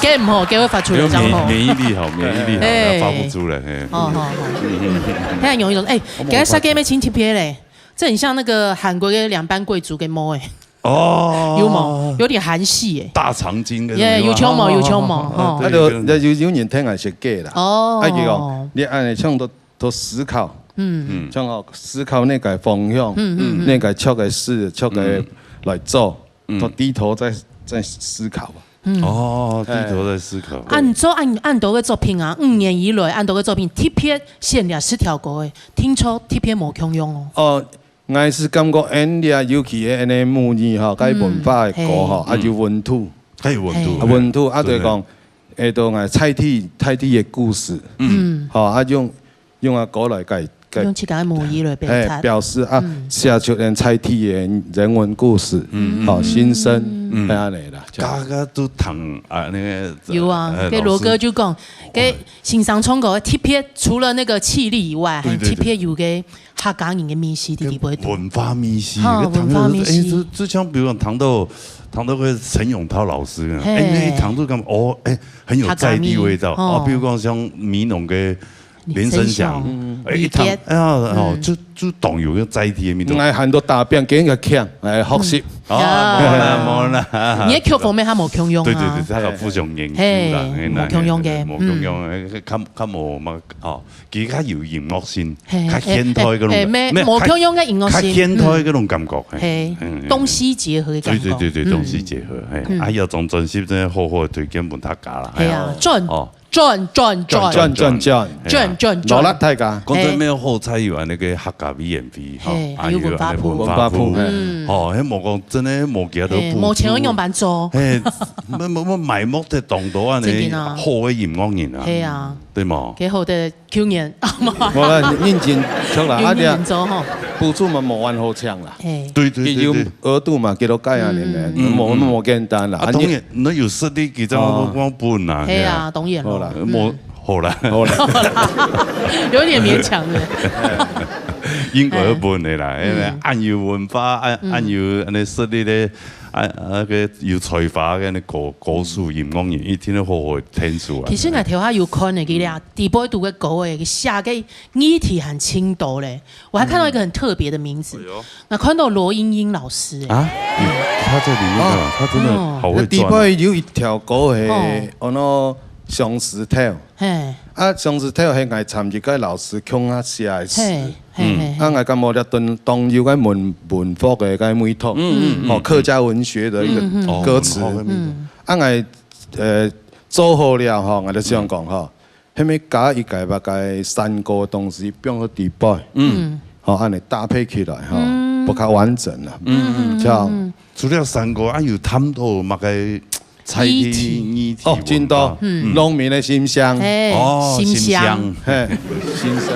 該毋好，該會發出來，沒有免，這樣吼。免疫力好，免疫力好，嘿。發不出來，嘿。哦，好，好。嗯，嗯，嗯。嘿，有一種，哎，我無發出來。今日這個妹真特別咧，這很像那個韓國的兩班貴族的妹，哎。哦。有無？有點韓系，哎。大長今的那種。耶，有像無？有像無？哦。啊，對，對，對。就，就有，有人聽𠊎設計啦。哦。啊，佢講，你恁樣唱到 都思考，嗯。嗯。像哦，思考那個方向，嗯，嗯，嗯。那個唱个事，唱个來做，嗯。都低頭在，在思考吧。嗯。哦，低頭在思考。啊，你做恁，恁多个作品啊，五年以來恁多个作品，特別選了十條歌个，聽說特別無共樣哦。哦， 𠊎係感覺𠊎這尤其係恁呢母語吼，該文化个歌吼，嗯。啊，有溫度。較有溫度，嘿。啊，溫度，啊，對，對，對。就係講，會當𠊎在地，在地个故事，嗯。吼，啊，用，用啊歌來改，改，用自家个母語來表達。嘿，表示啊，嗯。寫出𠊎在地个人文故事，嗯，嗯。吼，心聲，嗯。係恁呢啦。家家都聽啊，那個，有啊，呃，該羅哥就講，老師。該先生唱歌特別，除了那個氣力以外，對，對，對。還特別有个 客家人个味緒在裡背。文化味緒，哈，你聽到，文化味緒。哎，就，就像比如講，聽到，聽到个陳永淘老師啊，嘿。哎，那一聽就感覺，哦，哎，很有在地味道。客家味，哦。哦，比如講像美濃个林生祥，林生祥，哎，一聽，李傑。哎呀，哦，嗯。就，就當有个在地个味道。哎，很多打拼，給人家看，哎，學習。嗯。哦，呀。無啦，無啦。你个曲風乜較無共樣啊。對，對，對，他个互相研究啦，嘿，嘿，無共樣个，嘿，無共樣，嗯。哎，較，較無嘛，哦。 佢較有音樂性，嘿，較現代个那種，哎，哎，沒，沒有，無共樣个音樂性，較現代个那種感覺，嗯。嘿，嘿，嘿，東西結合的感覺。對，對，對，對，嗯。東西結合，嘿，嗯。啊，這張專輯真的好好推薦分大家啦，嘿啊，嘿啊。讚。哦，轉轉轉轉轉轉轉轉轉，勞力大家。講真，嘿。無好彩有恁呢个客家委員會，吼，嘿，啊，還有文化部。有恁呢文化部，文化部，嘿。嗯。吼，彼無講真的無幾多補助。嘿，無錢愛仰般做？嘿，無，無，無埋沒得當多恁呢真的啊。好的音樂人啊。嘿啊。對無？幾好的舊年，啊，無。無啦，認真唱啦，啊，有認真做吼。補助嘛無恁好搶啦。嘿。對，對，對，對。佢有額度嘛，幾多屆啊，嗯，嗯，嗯。無，無簡單啦。啊，啊，你當然，該有實力，佢正哦。有分啊。嘿啊，嘿啊。當然咯。好啦。無，嗯。 好啦。好啦。有點勉強了。應該愛分的啦，哎。因為恁有文化，恁，嗯。恁有恁呢實力的，啊，那個有才華的那個歌，歌手、音樂人，一定要好好聽出來。其實𠊎頭下有看的，佢倈，嗯。底背肚个歌的，寫个議題還盡多嘞。我還看到一個很特別的名字，哎喲。𠊎看到羅英英老師，哎。啊？嗯，他在裡面幹嘛？哦。他真的好會鑽哦。哦。那底背有一條歌，嘿，哦。哦，那相思頭。 嘿。啊，相思頭係𠊎參一個老師共下寫个詞。嘿，嘿，嗯。嘿，嘿。啊，𠊎感覺這當，當有个文，文學个該味道，嗯，嗯，嗯。哦，客家文學的一個嗯，嗯。歌詞。哦，文學个味道。嗯。啊，𠊎，呃，做好了吼，𠊎就想講吼，嗯。後面加一個大概山歌个東西，放到底背。嗯。吼，恁呢搭配起來吼，嗯。比較完整啦。嗯，嗯，嗯，像嗯。除了山歌，啊，有探討麼个 在地議題。議題文化。哦，真多。嗯。農民的心聲。嘿，哦，心聲。心聲。嘿，心聲。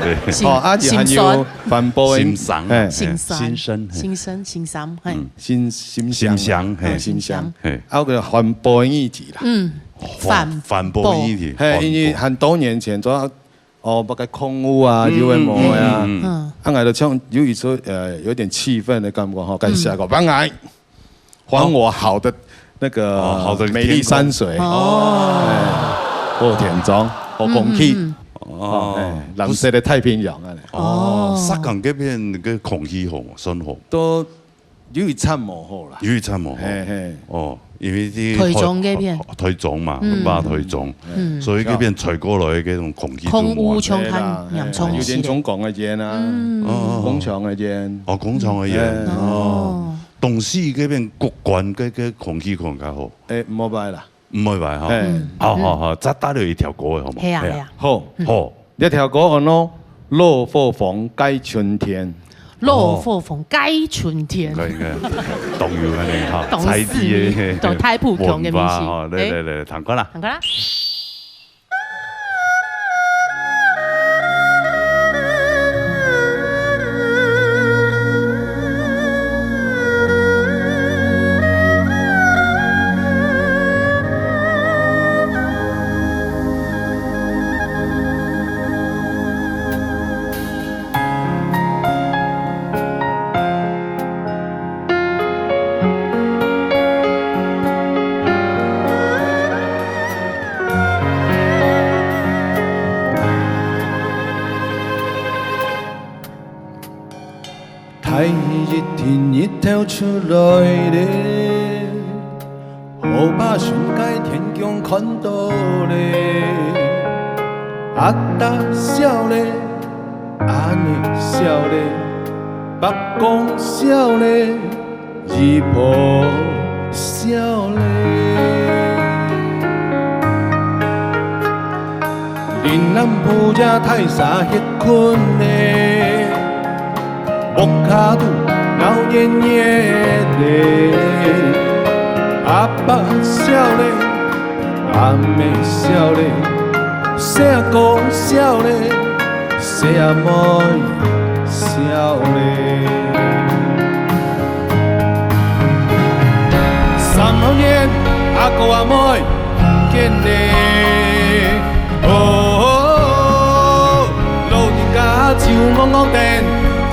對。心，哦，啊，還有環保的，心酸。嘿。心酸。心聲，嘿。心聲，心酸，嘿。嗯。心，心聲。心聲，嘿。啊，心聲。嘿。啊，有個環保的議題啦。嗯，環，環保的議題，嘿，因為環保。很多年前，主要，哦，包括空污啊，嗯，有的無的啊。嗯，嗯，嗯。啊，𠊎就像有一次，呃，有點氣憤的感覺吼，該寫個，嗯。幫𠊎 還我好的那個哦，好的美麗山水。天空。哦。哎，好天空，好空氣。嗯，嗯，嗯。哦，哎，藍色的太平洋啊。哦，哦。石岡該片个空氣好嗎？算好嗎？都有一站無好啦。有一站無好。嘿，嘿。哦，因為這台中該片。台中嘛，嗯。把台中。嗯。所以該片吹過來的那種空氣就無。空污衝較嚴重一些。對啦，嘿，有點衝光的煙啊，嗯。哦，哦，哦。工廠的煙。哦，工廠的煙。嗯。哦。 東勢該片國館个，个空氣可能較好。欸，毋好歹啦。毋好歹吼。嘿。嗯。好，好，好，再帶來一條歌仔，好無？係啊，係啊。係啊。好。嗯。好。這條歌安到《老伙房蓋春天》。老伙房蓋春天。應該，應該，當有恁呢哈，當在地的時，當大埔腔个明星。文化哈，來，欸。來，來，來，聽看啦。聽看啦。 大熱天日頭出來咧，河壩上个天光看到咧，阿達笑咧，阿妹笑咧，伯公笑咧， 姨婆笑咧。林南埔也大沙歇睏咧，屋下肚鬧熱熱咧。阿伯笑咧，阿姆笑咧，細阿哥笑咧， 細阿妹笑咧。三號年，阿哥阿妹毋見咧。哦，老人家就戇戇等，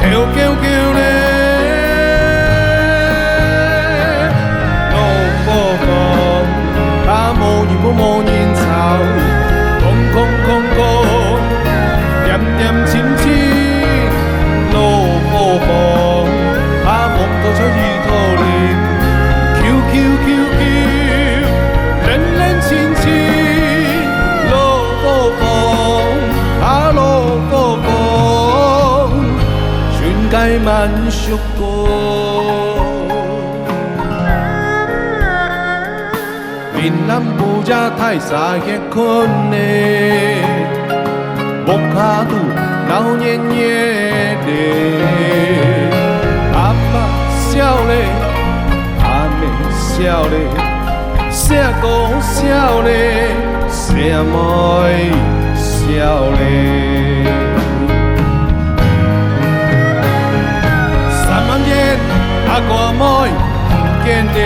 頭高高咧。老伙房 啊，無人屋無人草，空空空空，恬恬清清，老伙房，啊，望到出去討人，虯虯虯虯，冷冷清清，老伙房，啊，老伙房，春街滿叔公。 林南埔這大山歇睏咧，屋下肚鬧熱熱咧。阿爸笑咧，阿姆笑咧，細哥笑咧，細妹笑咧。三萬年，阿哥妹 毋見咧。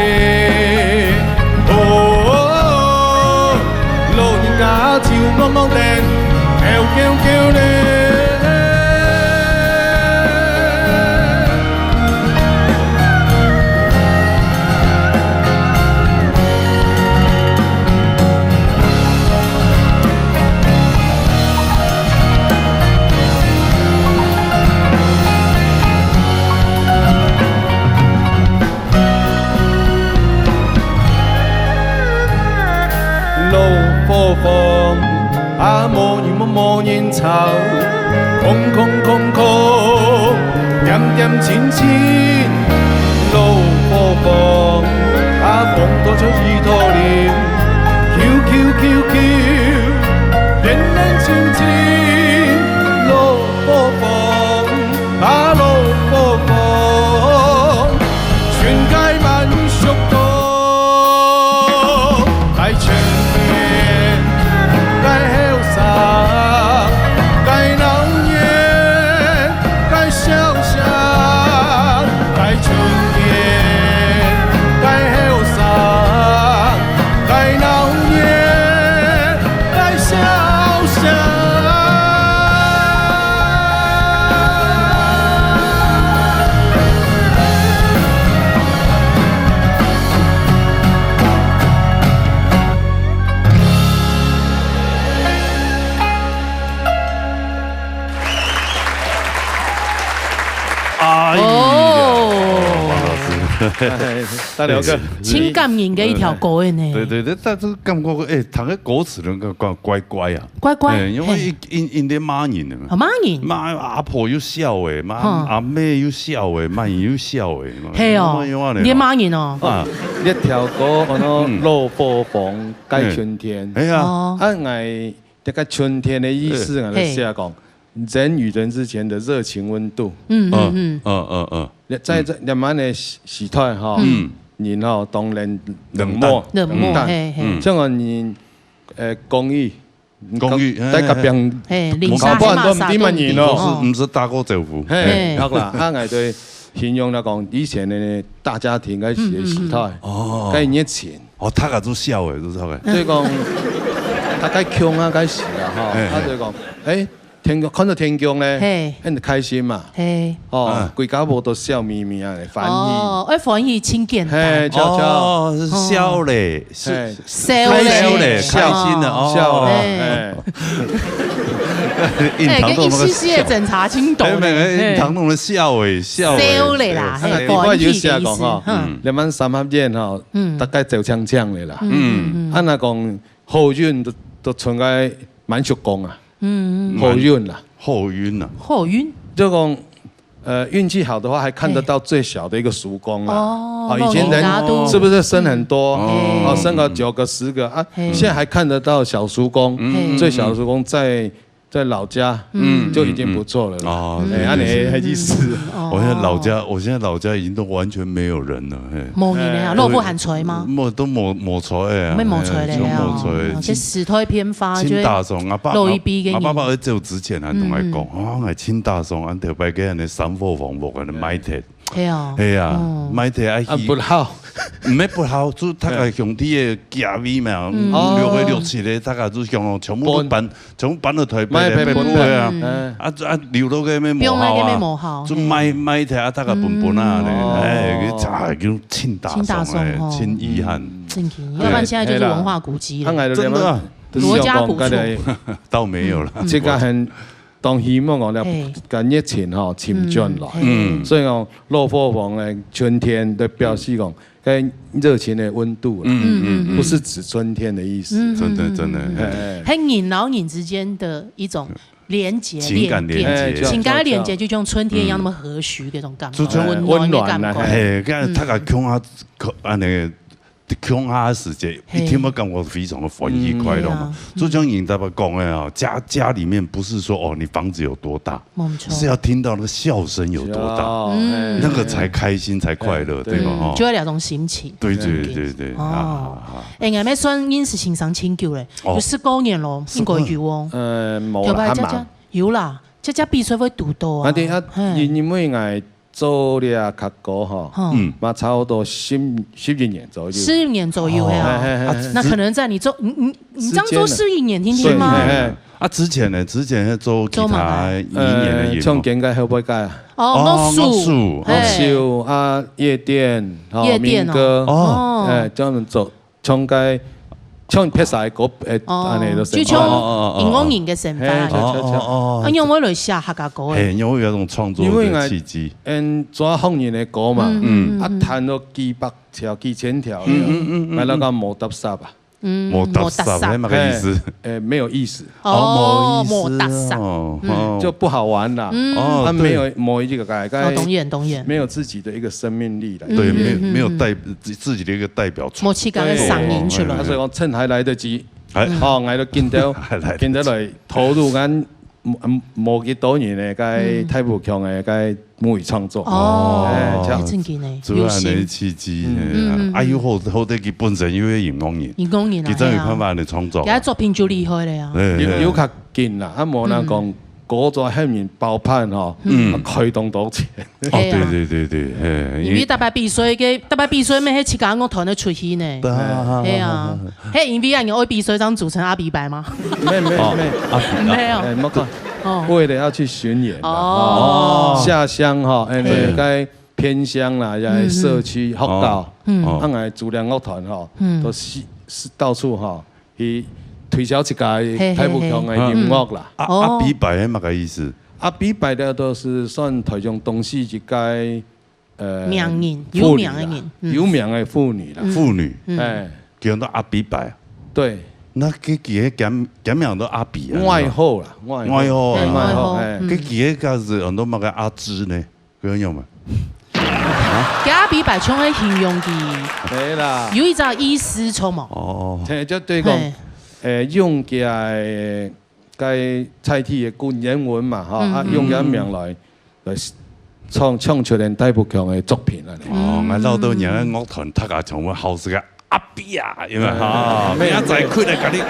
哦，老人家就戇戇等，噭噭噭咧。 老伙房，啊，無人無，無人吵，空空空空，恬恬靜靜。老伙房，啊，風多就雨多淋，咻咻咻咻，冷冷清清。老伙房，啊，老伙房， 全該慢速講，該青年，該後生，該老年，該少少，該春天，該後生，該老年， 該少少。哎呀，哦。王老師。哎，大廖哥。真感人个一條歌个呢。對，對，對，但是感覺，哎，讀个歌詞人怪，怪，怪啊。怪怪，哎，因為嘿。𪜶，𪜶，𪜶咧罵人个嘛。哦，罵人。罵阿婆又笑欸，罵哼。阿姆又笑欸，罵人又笑欸，嘿哦，罵人啊。你罵人哦。啊。這條歌安到嗯。老伙房，該春天。嗯。哎呀。哦。啊，𠊎這个春天个意思，哎。𠊎就寫講，嘿。 人與人之間的熱情溫度。嗯，嗯，嗯。嗯，嗯，嗯。在這，嗯。這樣个時，時代吼，嗯。人吼，當然冷漠，冷漠，冷淡。嘿，嘿。嗯。像講人，呃，講話，講話，在隔壁，嘿，嘿。鄰舍搞不好都毋知麼人咯。毋使，毋使打過招呼。嘿，嘿。好啦，啊，𠊎對形容來講，以前个大家庭个時，嗯，嗯，嗯。時代，哦。該熱情。哦，大家都笑欸，都笑欸。所以講，大概窮啊，該時啊，吼，嘿，嘿。啊，就講，欸， 天公，看到天公呢，嘿。很開心嘛。嘿。哦，啊。歸家婆都笑眯眯啊，歡喜。哦，愛歡喜，真簡單。嘿，笑笑。哦，是笑咧，是嘿。笑咧。開心咧，笑。開心的，哦。笑咧，嘿。嘿。印堂都那個欸，跟一絲絲的檢查清楚呢。沒有，沒有，嘿。印堂都那個笑欸，笑欸，笑咧啦，嘿，嘿，歡喜的意思。我有寫過哈，嗯。兩萬三合院哈，嗯。大概走鏘鏘的啦。嗯，嗯，嗯。啊，若講好運都，都存在滿叔公啊。 嗯，嗯。好運啦。好運啊。好運？就講，呃，運氣好的話，還看得到最小的一個叔公啦。嘿。哦，哦，以前人老人家都是不是生很多？嗯。哦，生個九個、十個啊，嘿。現在還看得到小叔公，嗯。最小的叔公在，在老家，嗯。就已經不錯了啦。哦，哎，對，對，對。恁樣的意思。嗯，嗯，嗯。哦。我現在老家，我現在老家已經都完全沒有人了，嘿。無人了啊，哎。老婆還在嗎？無，都無，無在啊，無在了啊。哎，全無在。哦，這時代變化，真打爽。阿爸，老一輩个人。阿爸爸在走之前還同𠊎講，嗯，嗯。哦，𠊎真打爽，俺頭擺个恁樣三伙房屋恁樣賣忒。嘿哦。嘿啊，嗯。賣忒啊，啊，去不好。毋係不好，就大家兄弟个家位嘛，嗯。六個、六七個，大家就想哦，全部都搬，全部搬到台北了，賣，賣，搬過來啊。嗯。啊，啊，留落个乜無效啊，放落个乜無效，就賣，嘿。賣忒啊，大家分分啊，嗯。哎，哦。佢真，真打爽，真打爽哦。哎，真遺憾。嗯。真奇，要不然現在就是文化古蹟了。嘿，嘿。啊，𠊎就真的啊。國家古蹟。倒沒有了。嗯。這個很 當希望講，嘿。該熱情吼，尋轉來。嗯，嘿。嗯。所以講，老伙房呢，春天就表示講，該熱情的溫度啦，嗯，嗯，嗯。不是指春天的意思。嗯，真的，真的，嗯，嗯，嗯。嘿。係人摎人之間的一種連結，情感連結。連結。哎，情感連結，就像春天一樣那麼和煦的那種感覺，就像溫暖的感覺。溫暖啊，嘿。嘿，跟大家共下，嗯。共，恁樣共下个時節，一定會感覺非常的歡喜快樂嘛。嗯。對啊。就像你頭先講个啊，家，家裡面不是說哦，你房子有多大，沒錯。是要聽到那個笑聲有多大，哦，嗯。嘿，那個才開心才快樂，嘿，對吧？嗯，哦，就會有那種心情。對對這樣子。對對，哦。啊，啊，哎，𠊎乜算認識先生盡久咧，哦。有十過年咯，應該有哦。呃，無啦，頭擺姐姐還慢。有啦，姐姐比賽會堵到啊。啊，對啊，嘿。因，因為𠊎做這客家吼，哦。嗯，嘛差不多十，十一年左右。十年左右呀。哦，嘿，嘿，嘿。那可能在你做，你，你，你這樣做十一年，聽對，聽嗎？嘿，嘿。啊，之前呢，之前係做其他語言个做麼个？音樂。呃，唱經該後背个。哦，哦，樂手。樂手。嘿。樂手啊，夜店，吼，夜店哦。民歌，哦。哦。哎，專門做，唱該，唱別儕个歌，哎，哦，恁呢就成。就像哦，哦，哦，哦。音樂人个生活啊。嘿，哦，哦，哦。啊，因為我來寫客家歌誒。嘿，因為有一種創作的契機。因為𠊎，嗯，主要學人个歌嘛，嗯，嗯，啊，嗯。彈到幾百條、幾千條，嗯，嗯，嗯，嗯。買到个無搭霎啊。嗯，無搭霎，無搭霎。係麼个意思？哎，沒有意思。哦，無意思無搭霎。哦，嗯。哦。就不好玩啦。嗯。哦，啊，對。沒有，無一個，該，哦，當然，當然。沒有自己的一個生命力了。對，嗯，沒有，嗯，嗯，沒有帶自，自己的一個代表作。無自家个聲音出來。啊，所以講，趁還來得及，哎，吼，𠊎就緊兜，還來得及。緊兜來投入𠊎無，無幾多年个該嗯。大埔腔个該母語創作。哦，哎，這樣。還真緊呢，主要有心。呢，契機，嗯。嘿啊，嗯，嗯，啊，又好，好得佢本身又係音樂人，音樂人啊，佢真有辦法來創作。係啊。佢个作品就厲害了呀。嘿，有，嘿。有較緊啦，啊，無人講，嗯。歌在後面包辦吼，嗯。啊，開動多錢。哦，嘿啊。對，對，對，對，嘿，因為逐擺比賽个，逐擺比賽乜係自家樂團个出去呢。對啊，係啊，係因為恁樣愛比賽正組成阿比伯嗎？沒，沒，哦，沒。啊，沒有。哎，莫講，哦。為了要去巡演嘛，哦。吼，下鄉吼，哎，對。該偏鄉啦，也係社區、學校，嗯。啊，𠊎組了樂團吼，嗯。都係，係到處吼，去推銷自家嘿，嘿，大埔腔个音樂啦。啊，哦。啊，比伯係麼个意思？啊，比伯个都係算臺中東勢一個，呃，名人，婦女啦，有名个人，嗯。有名个婦女啦。嗯。婦女，嗯。哎，叫做阿比伯。對。那佢，佢个簡，簡名都阿比啊。外號啦，外號。外號啊。哎，外號，外號，哎。嗯。佢，佢个價值很多麼个阿芝呢？ 个樣嘛。佢阿比伯像个形容佢，沒啦。有一隻意思，著無？哦，嘿，就對講，嘿。呃，用佢个該在地个古人文嘛，吼，啊，嗯，嗯。用佢名來，來唱，唱出來大埔腔个作品啊。哦，𠊎老豆娘个樂團，大家全部好食个阿比啊，有沒有？哎，哈，沒有，明仔載開來給你，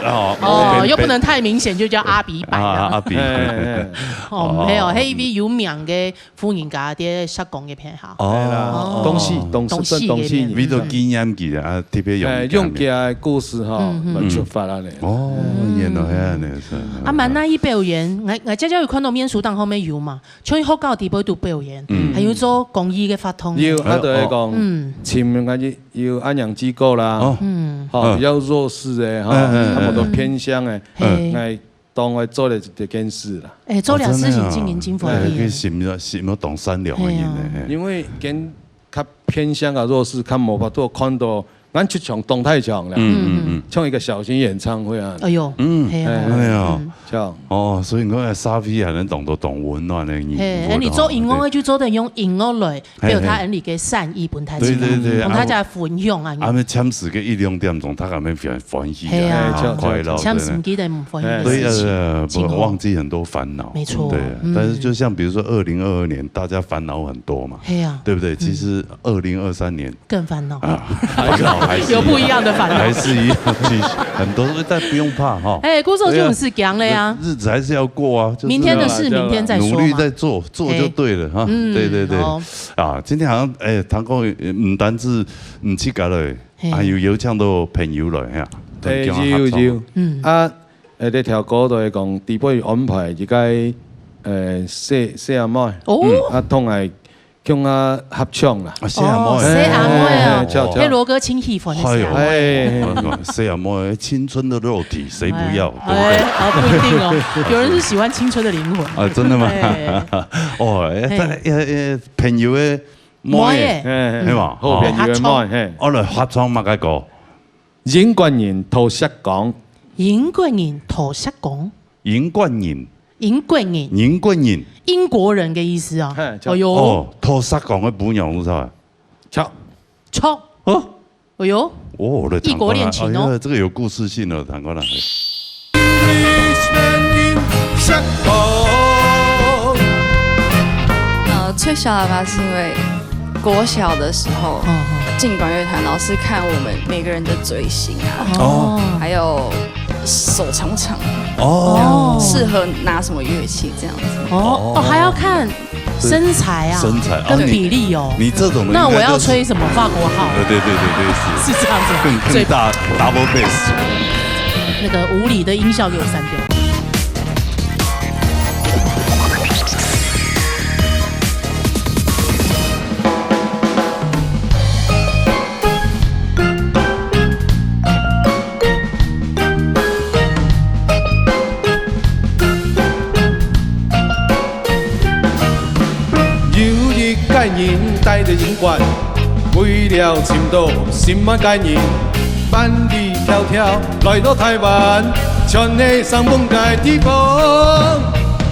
哦，哦，變，又不能太明顯，就叫阿比伯啊，啊。阿比。哎，哎，哦，沒有，係一位有名个婦人家个石岡个片哈。哦，哎啦，東勢，東勢，東勢算東勢人。那邊。為著紀念佢啊，特別用哎，佢个名。用佢个故事吼，嗯，嗯。來出發啊呢。哦，原來係恁樣，是。啊，滿哪一表演，𠊎，𠊎姐姐有看到面書當中面有嘛，像學校底背都表演，嗯。還有做公益个活動。有，啊，就係講，嗯。尋𠊎有，有安養機構啦，哦。嗯。吼，嗯。比較弱勢个，吼，嗯，嗯，差不多偏鄉个，嘿。來當愛做的一件事啦。哎，做了事情哦，真的啊。盡認真歡喜。哎，佢心，心當善良个人呢，哎呀。嘿。因為佢較偏鄉个弱勢，較無法度看到，咱就像東大強啦，嗯，嗯，嗯。像一個小型演唱會啊，哎喲，嗯。嘿啊。哎呀。嗯。像，哦，所以你看沙菲還能懂得懂溫暖的你。嘿，哎，你做音樂，就做得用音樂來表達你个善意分大家，對，對，對，同大家分享啊。啊，佢暫時个一兩點鐘，大家乜歡，歡喜啊，嘿啊。啊，快樂，暫時毋記得毋歡喜个對，事情。呃，真好。不，忘記很多煩惱。沒錯。對，嗯。但是就像比如說二零二二年，大家煩惱很多嘛，嘿啊。對不對？嗯。其實二零二三年，更煩惱。啊，還是，還是，有不一樣的煩惱。還是一樣繼續，很多，但不用怕哈。哎，故事就很是講了呀。日，日子還是要過啊，就是明天的事明天再說嘛。努力在做，做就對了哈。嗯，對，對，對。好。啊，今天好像，哎，聽講，呃，毋單止你自家來，嘿。還有邀請到朋友來哈，哎，同佢合作。有，有。嗯。啊，呃，這條歌就係講，底背安排一個，呃，細，細阿妹，哦。啊，同𠊎共下合唱啦。啊，細阿妹。哦，細阿妹啊。哎，哎，哎，嘿，羅哥真喜歡的細阿妹。哎喲。哎，我講，細阿妹，青春的肉體誰不要？對不對？哎，啊，不一定哦，有人是喜歡青春的靈魂。啊，真的嗎？哎。哦，哎，嘿。他，哎，哎，朋友的妹，妹。哎，係嘛？好朋友的妹，哦。嘿。哦，來合唱麼个歌？英國人討石岡。英國人討石岡。英國人。英國人。英國人。英國人的意思啊。嘿，哎喲。哦，討石岡的餔娘，你知道吧？巧。巧。哦。哎呦，哦，異國戀情哦。哎呀，這個有故事性哦，談過來。呃，最小喇叭是因為國小的時候，嗯嗯進管樂團，老師看我們每個人的嘴型啊，哦還有手長長，哦，適合拿什麼樂器這樣子。哦哦，還要看身材啊，身材啊跟比例哦。你這種人那我要應該就是吹什么法国号？對對對對，類似是这样子吗？更所以更大 double bass。那个无理的音效给我删掉。有一个人帶著音樂，為了尋到心愛个人，萬里迢迢來到台灣，全係相逢个地方。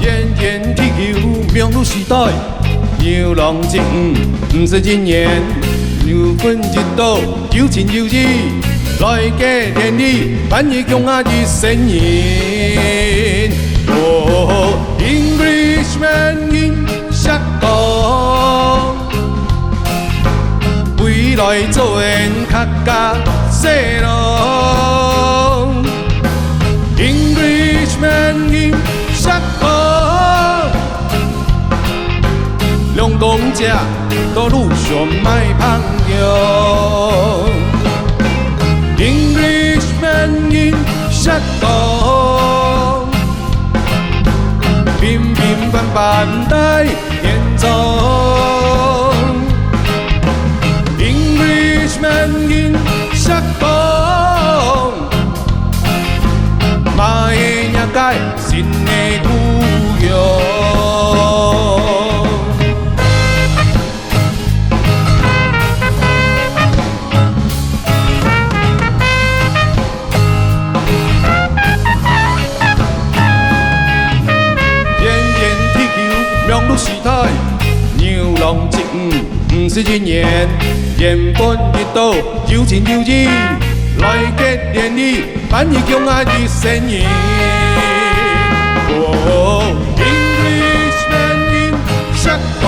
遠遠地球網路時代，牛郎織女毋使一年，有份一到有情有義，來个典禮，萬里共下一生人。哦，Englishman人。 石頭，歸來做𠊎客家細路。Englishman人石頭，兩公姐到路上賣朋友。Englishman人石頭。 平平凡凡大天窗。Englishman人石頭，嘛係若个新个故鄉。 遠遠地球網路時代，牛郎織女毋使一年，緣分一到有情有義，來結連理，萬里共下一生人。哦，Englishman人石頭，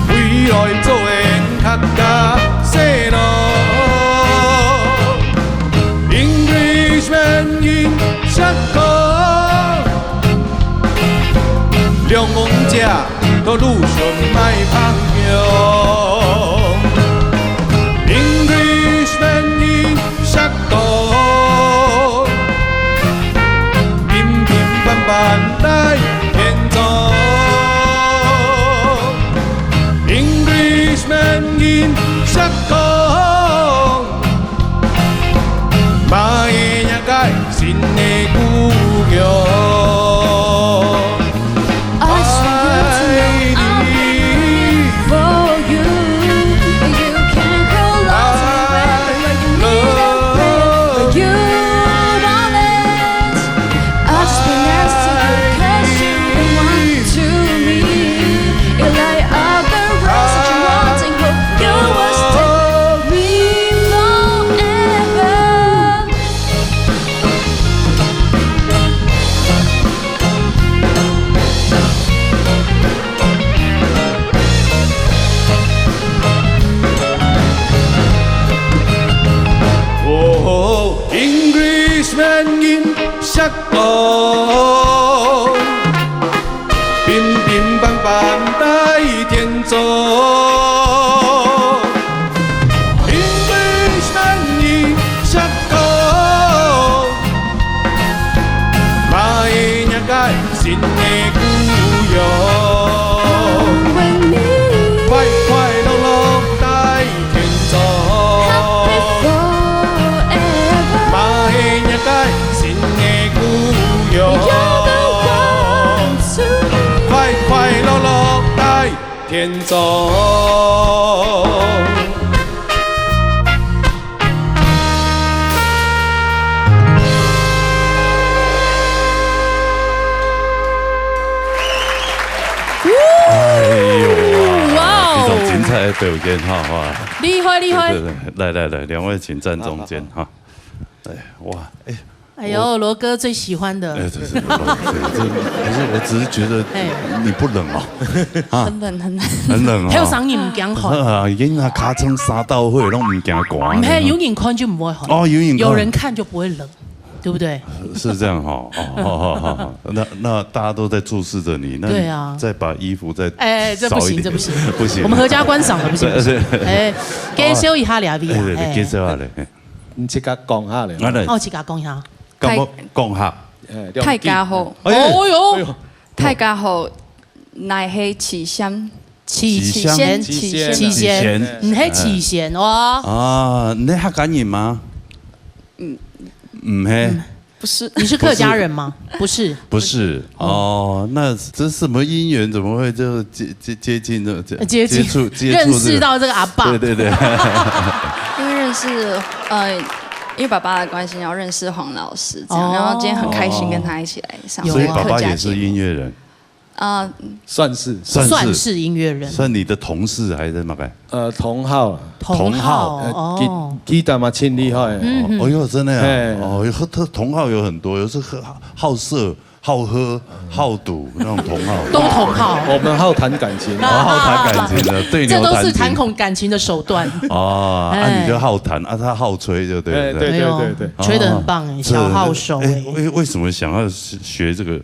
歸來做𠊎客家細路。 Englishman人石頭，兩公姐到路上賣朋友。Englishman人石頭，平平凡凡大天窗。Englishman人石頭。 嘛係若个新个故鄉。愛你。哦，Englishman人石頭。 平平凡凡大天窗。Englishman人石頭，嘛係若个新个故鄉。快快樂樂大天窗。嘛係若个新个故鄉。快快樂樂大天窗。哎呦哇，非常精彩。来表演哈，哇，厉害厉害！对对对，来来来，两位请站中间哈。哎，哇，哎，哎呦，罗哥最喜欢的。哎，这是，这，不是，我只是觉得哎，你不冷哦，啊，很冷很冷。很冷哦。还有声音唔讲话。啊，已经那卡成沙道会，让我们讲讲。唔系，有人看就唔会寒。哦，有人看。有人看就不会冷。对不对？是这样哈，哦，好好好好，那那大家都在注视着你，那你对啊。再把衣服再哎，这不行，少一点。这不行，不行。我们合家观赏的，不行，不行。对对。哎，介绍一下两位啊，哎，对对，哎，介绍一下嘞。你自家讲下嘞。啊，来，哦，自家讲一下。敢讲讲下？哎，两句。大家好。哎，哦哟，哎哟，大家好，乃系齐贤。齐贤，齐贤，齐贤，齐贤，齐贤。你系齐贤哇？啊，你客家人吗？嗯，唔系。不是。你是客家人吗？不是。不是哦，那这什么因缘？怎么会就接接接近这这呃接近接触接触这个？认识到这个阿爸？对对对。因为认识呃，因为爸爸的关系，然后认识黄老师这样，哦。然后今天很开心跟他一起来上这个客家节目。所以爸爸也是音乐人。 啊，算是。算是。算是音乐人。算你的同事还是什么个？呃，同好啊。同好，同好，呃，吉-哦。吉他嘛，真厉害。嗯，嗯。哦哟，真的啊。哎。哦哟，他同好有很多，有时候好色、好喝、好赌那种同好。都同好。我们好谈感情。哦，好谈感情的，对牛弹琴。这都是谈感情的手段。哦，啊，哎。你就好谈，啊，他好吹，就对了。哎，对，对，哎呦，对，对。吹得很棒哎，哦，小号手哎。是，哎，为，为什么想要学这个？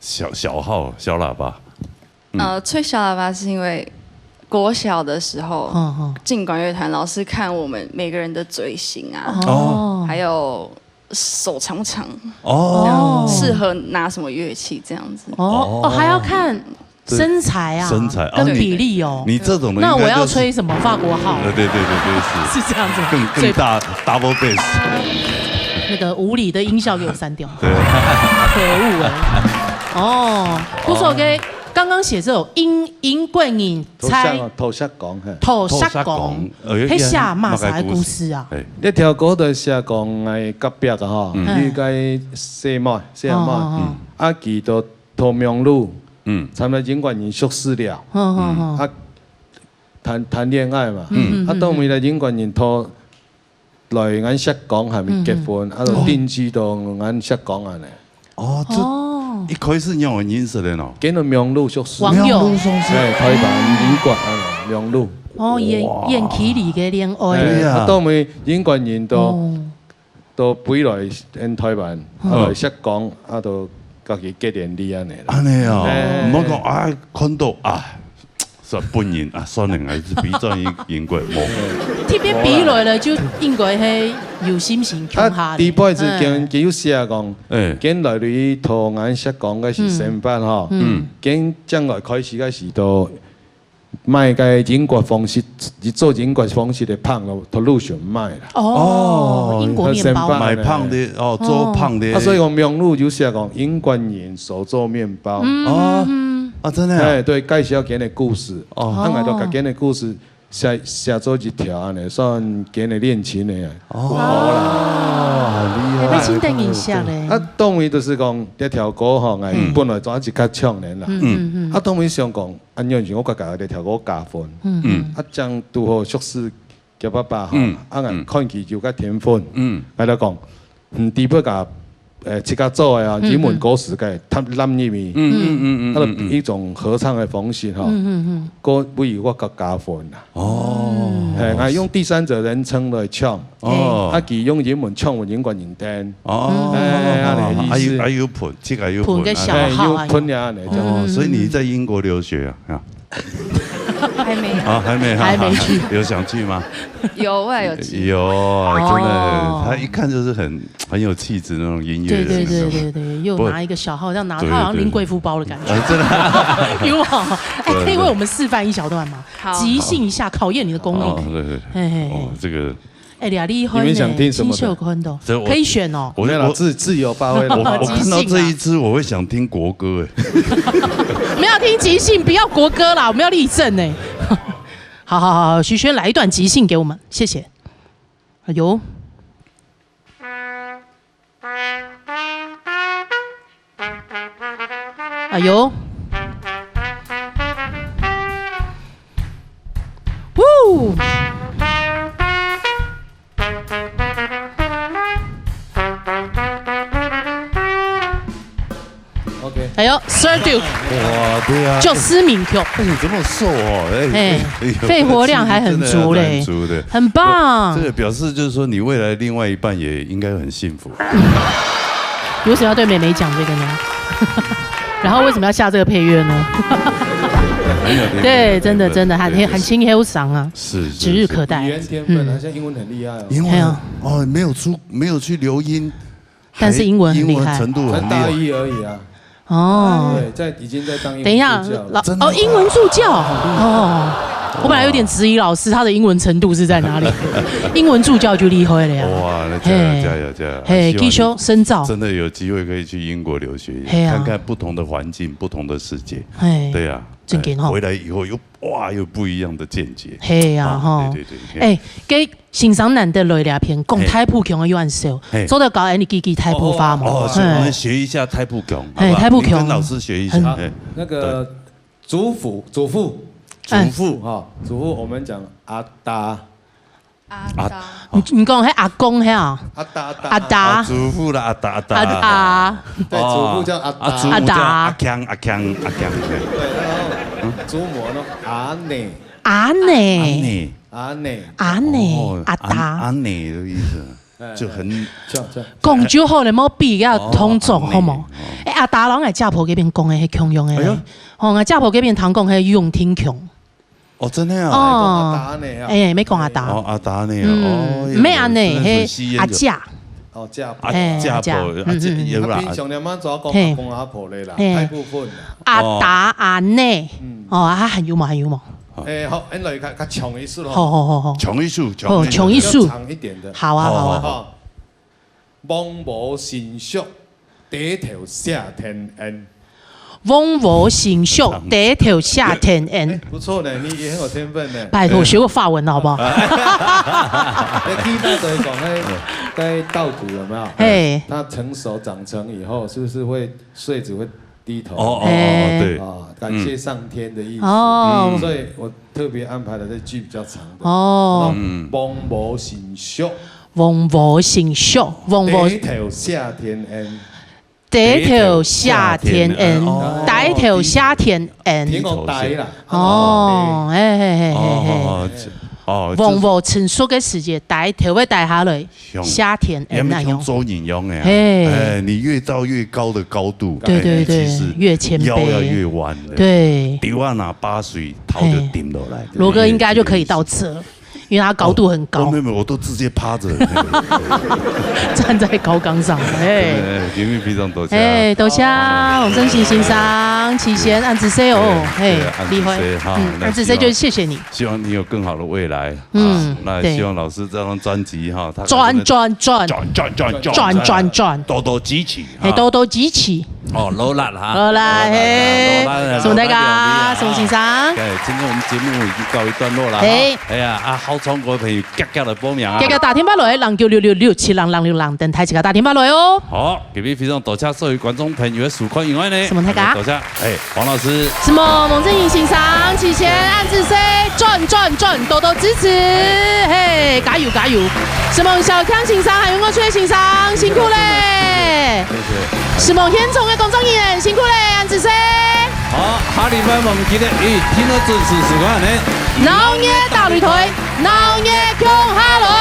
小，小号，小喇叭。嗯。呃，吹小喇叭是因为国小的时候，嗯，嗯。进管乐团，老师看我们每个人的嘴型啊，哦。还有手长不长，哦。这样适合拿什么乐器这样子。哦，哦，还要看身材啊，对。身材，啊，跟比例哦。你，你这种人应该就是，那我要吹什么？法国号？对，对，对，对，对，是。是这样子吗？更，更大，double bass。那个无理的音效给我删掉。对。可恶哎。哦，不错，OK，刚刚写这首英，英国人在，偷写哦，偷写讲，嘿。偷写讲，偷写讲，哎，那写嘛啥个故事啊？哎。这条歌就写讲，哎，隔壁啊，吼，嗯。有个細妹，細妹，哦，哦，哦。嗯。啊，佢就偷網路，嗯。參加英國人宿舍了。嗯，嗯，嗯。啊，谈，谈恋爱嘛。嗯，嗯，啊，嗯，到尾來英國人偷 來𠊎識講還未結婚，嗯，嗯。啊，就定居到𠊎識講恁呢。哦，這，哦。一開始仰會認識个喏？跟著網路熟識。網友。網路熟識。哎，台灣、英國恁呢，網路。哦，遠，哇。遠距離个戀愛。哎，對啊。啊，到尾英國人都，哦。都飛來𠊎台灣，啊，嗯。來識講，啊，都家己結連理恁呢啦。恁呢哦，哎。毋好講，啊，看到，啊， 是本人啊，算了，還是比較英，英國無。特別比來了，就應該係有心情共下的。啊，第一擺是跟，嗯。佢有寫講，哎。跟來你同𠊎識講个係生活吼，嗯。跟將來開始个時都賣个英國方式，做英國方式个飯咯，都路上賣啦。哦，哦。英國麵包。賣飯个，哦，做飯个。啊，所以講網路有寫講英國人手做麵包。嗯，哦，嗯。 啊，真的啊？哎，對，介紹佢个故事。哦。啊，𠊎就把佢个故事寫，寫做一條恁呢，算佢个戀情个啊。哦，好啦。好厲害。哎，要請等一下嘞。啊，當然就是講，這條歌吼，𠊎嗯。本來做一個唱个啦。嗯，嗯，嗯。啊，當然想講，啊，因為我家己這條歌加分。嗯。嗯。啊，正拄好熟識 佢爸爸吼，嗯，啊，嗯。看佢有个天分，嗯。𠊎就講，嗯，第一擺甲，呃，自家做个啊，嗯，英文歌詞个，嗯。他濫入去，嗯，嗯，嗯，嗯，啊，嗯，嗯。一種合唱个方式吼，嗯，嗯，嗯。歌為我較加分啦。哦。嘿，𠊎用第三者人稱來唱，哦。啊，佢用英文唱，𠊎英文人聽。哦。哎，恁呢意思。啊，有，啊，有分，這个有分，分个小號啊。哎，有分呀，恁呢，這樣。哦，所以你在英國留學啊？啊。 还没。啊，还没，还没去。有想去吗？有，未来有机会。有啊，真的，哦。他一看就是很，很有气质那种音乐人，对对对对对，又拿一个小号，这样拿，不过，他好像拎贵妇包的感觉。对，对。哎，真的。有没有？哎，对，可以为我们示范一小段吗？对。好。即兴一下，考验你的功力。哦，对对对。嘿嘿嘿。哦，这个 哎呀，厉害呢，你们想听什么的？金秀坤的，所以我，可以选哦。我，没有啦，我，自，自由发挥啦。我，我看到这一支，即兴啊。我会想听国歌，哎。我们要听即兴，不要国歌啦，我们要立正呢。好好好好，徐宣来一段即兴给我们，谢谢。哎呦，哎呦。哎呦，Sir Duke，哇，对啊，就思明 Q，哎，你这么瘦哦，哎，哎哎呦肺活量还很足嘞真的蛮足的。很棒这。个表示就是说，你未来另外一半也应该很幸福。你为什么要对美眉讲这个呢？然后为什么要下这个配乐呢？很有天分对，真的真的，很对很轻，很有赏啊，是是指日可待。语言天分啊，嗯现在英文很厉害啊。英哎呀文哦，没有出没有去留音，但是英文很厉害英文程度才很厉害。大一而已啊。哦，对，在已经在当英等一下文助教，了。老真的哦，英文助教哦，我本来有点质疑老师他的英文程度是在哪里，英文助教就厉害了呀。哇，那加油嘿加油加油！嘿，希望你继续深造。真的有机会可以去英国留学，嘿啊看看不同的环境、不同的世界。嘿，对呀，正经吼哎回来以后又哇又不一样的见解。嘿呀啊吼对对对，嘿哎，给先生难得来聊天，讲嘿大埔腔个有恁少，嘿做得教俺你记记大埔话嘛。哦，嘿我们学一下大埔腔，好不好？哎大埔腔你跟老师学一下。很哎那个祖父，祖父，哎祖父哈，祖父我们讲阿达，阿啊达，你你讲迄阿公迄啊？阿达阿达，阿达啊，祖父啦，阿达阿达。阿达，对，哦祖父叫阿达，啊，祖母叫阿达阿强阿强阿强。嘿对，然后祖母呢阿奶，阿奶你阿奶，阿奶哦阿达阿。奶的意思，哎就很这样这样，讲就好了，莫比较通众哦好无阿？哎，阿达人个家婆嗰边讲个係共样个哎咧呀。吼，我家婆嗰边通讲係永听腔。哦，真的啊。哦阿达呢啊，哎，没讲阿达哦，。阿达呢？嗯哦，没安呢真的是嘿吸，烟酒阿姐，哦，家婆啊，哎家婆，阿姐啊，这嗯嗯有啦他平。常你们主要讲嘿阿公阿婆的啦，嘿大部分啦。阿达阿内，嗯，哦，啊，很有嘛，很有嘛。哎，好，俺来看，看抢一次咯。好好好好，抢一首，好，抢一首比较长一点的。好啊好啊。哈，望无神速，低头谢天恩。望无神速，低头谢天恩。不错呢，你也很有天分呢。拜托，学过法文的好不好？那第一代的讲，在稻谷有没有？嘿他成熟长成以后，是不是会穗子会低头？哦哦哎哦，对，啊，感谢上天的意思。哦所以我特别安排了这句比较长的。哦，嗯，望无神速，望无神速，望无低头谢天恩。低头谢天恩，哦低头谢天恩。天公呆啦。哦，哎嘿嘿嘿嘿。哦哦哦，望无成熟个时节，低头会低下来，像谢天也没像恩那样。周引用哎，嘿哎，你越到越高的高度，对对对哎其实越谦卑腰要越弯的，对，丢啊拿把水头就顶落来。罗哥应该就可以到这，因为他高度很高哦没，有没有，我都直接趴着。站在高岗上。哎哎，今天非常多谢。哎，多谢洪正兴先生，齐贤，安子生哦，嘿对，安子厉害生哈，嗯，那安子生就是谢谢你，希望你有更好的未来。嗯啊那对希望老师这张专辑哈，他转转转转转转转转转，多多支持，嘿，哈多多支持，哦，罗拉哈，好啦嘿，罗拉送大家，罗拉宋先生。哎，今天我们节目已经告一段落了哈。嘿哎呀，啊，好唱歌的朋友，赶紧来报名啊。大家打电话来，零九六六六七零零六零，等待自家打电话来哦。好，今日非常多谢所有观众朋友的收看以外呢，什么大家多谢，哎，黄老师，什么洪正兴先生，齐贤，安子生，转转转，多多支持，嘿，加油加油！什么小强先生，还有我崔先生，辛苦嘞！谢谢。什么现场的工作人员，辛苦嘞，安子生。好，下礼拜我们记得一定要准时收看呢。闹热大擂台，闹热共下来。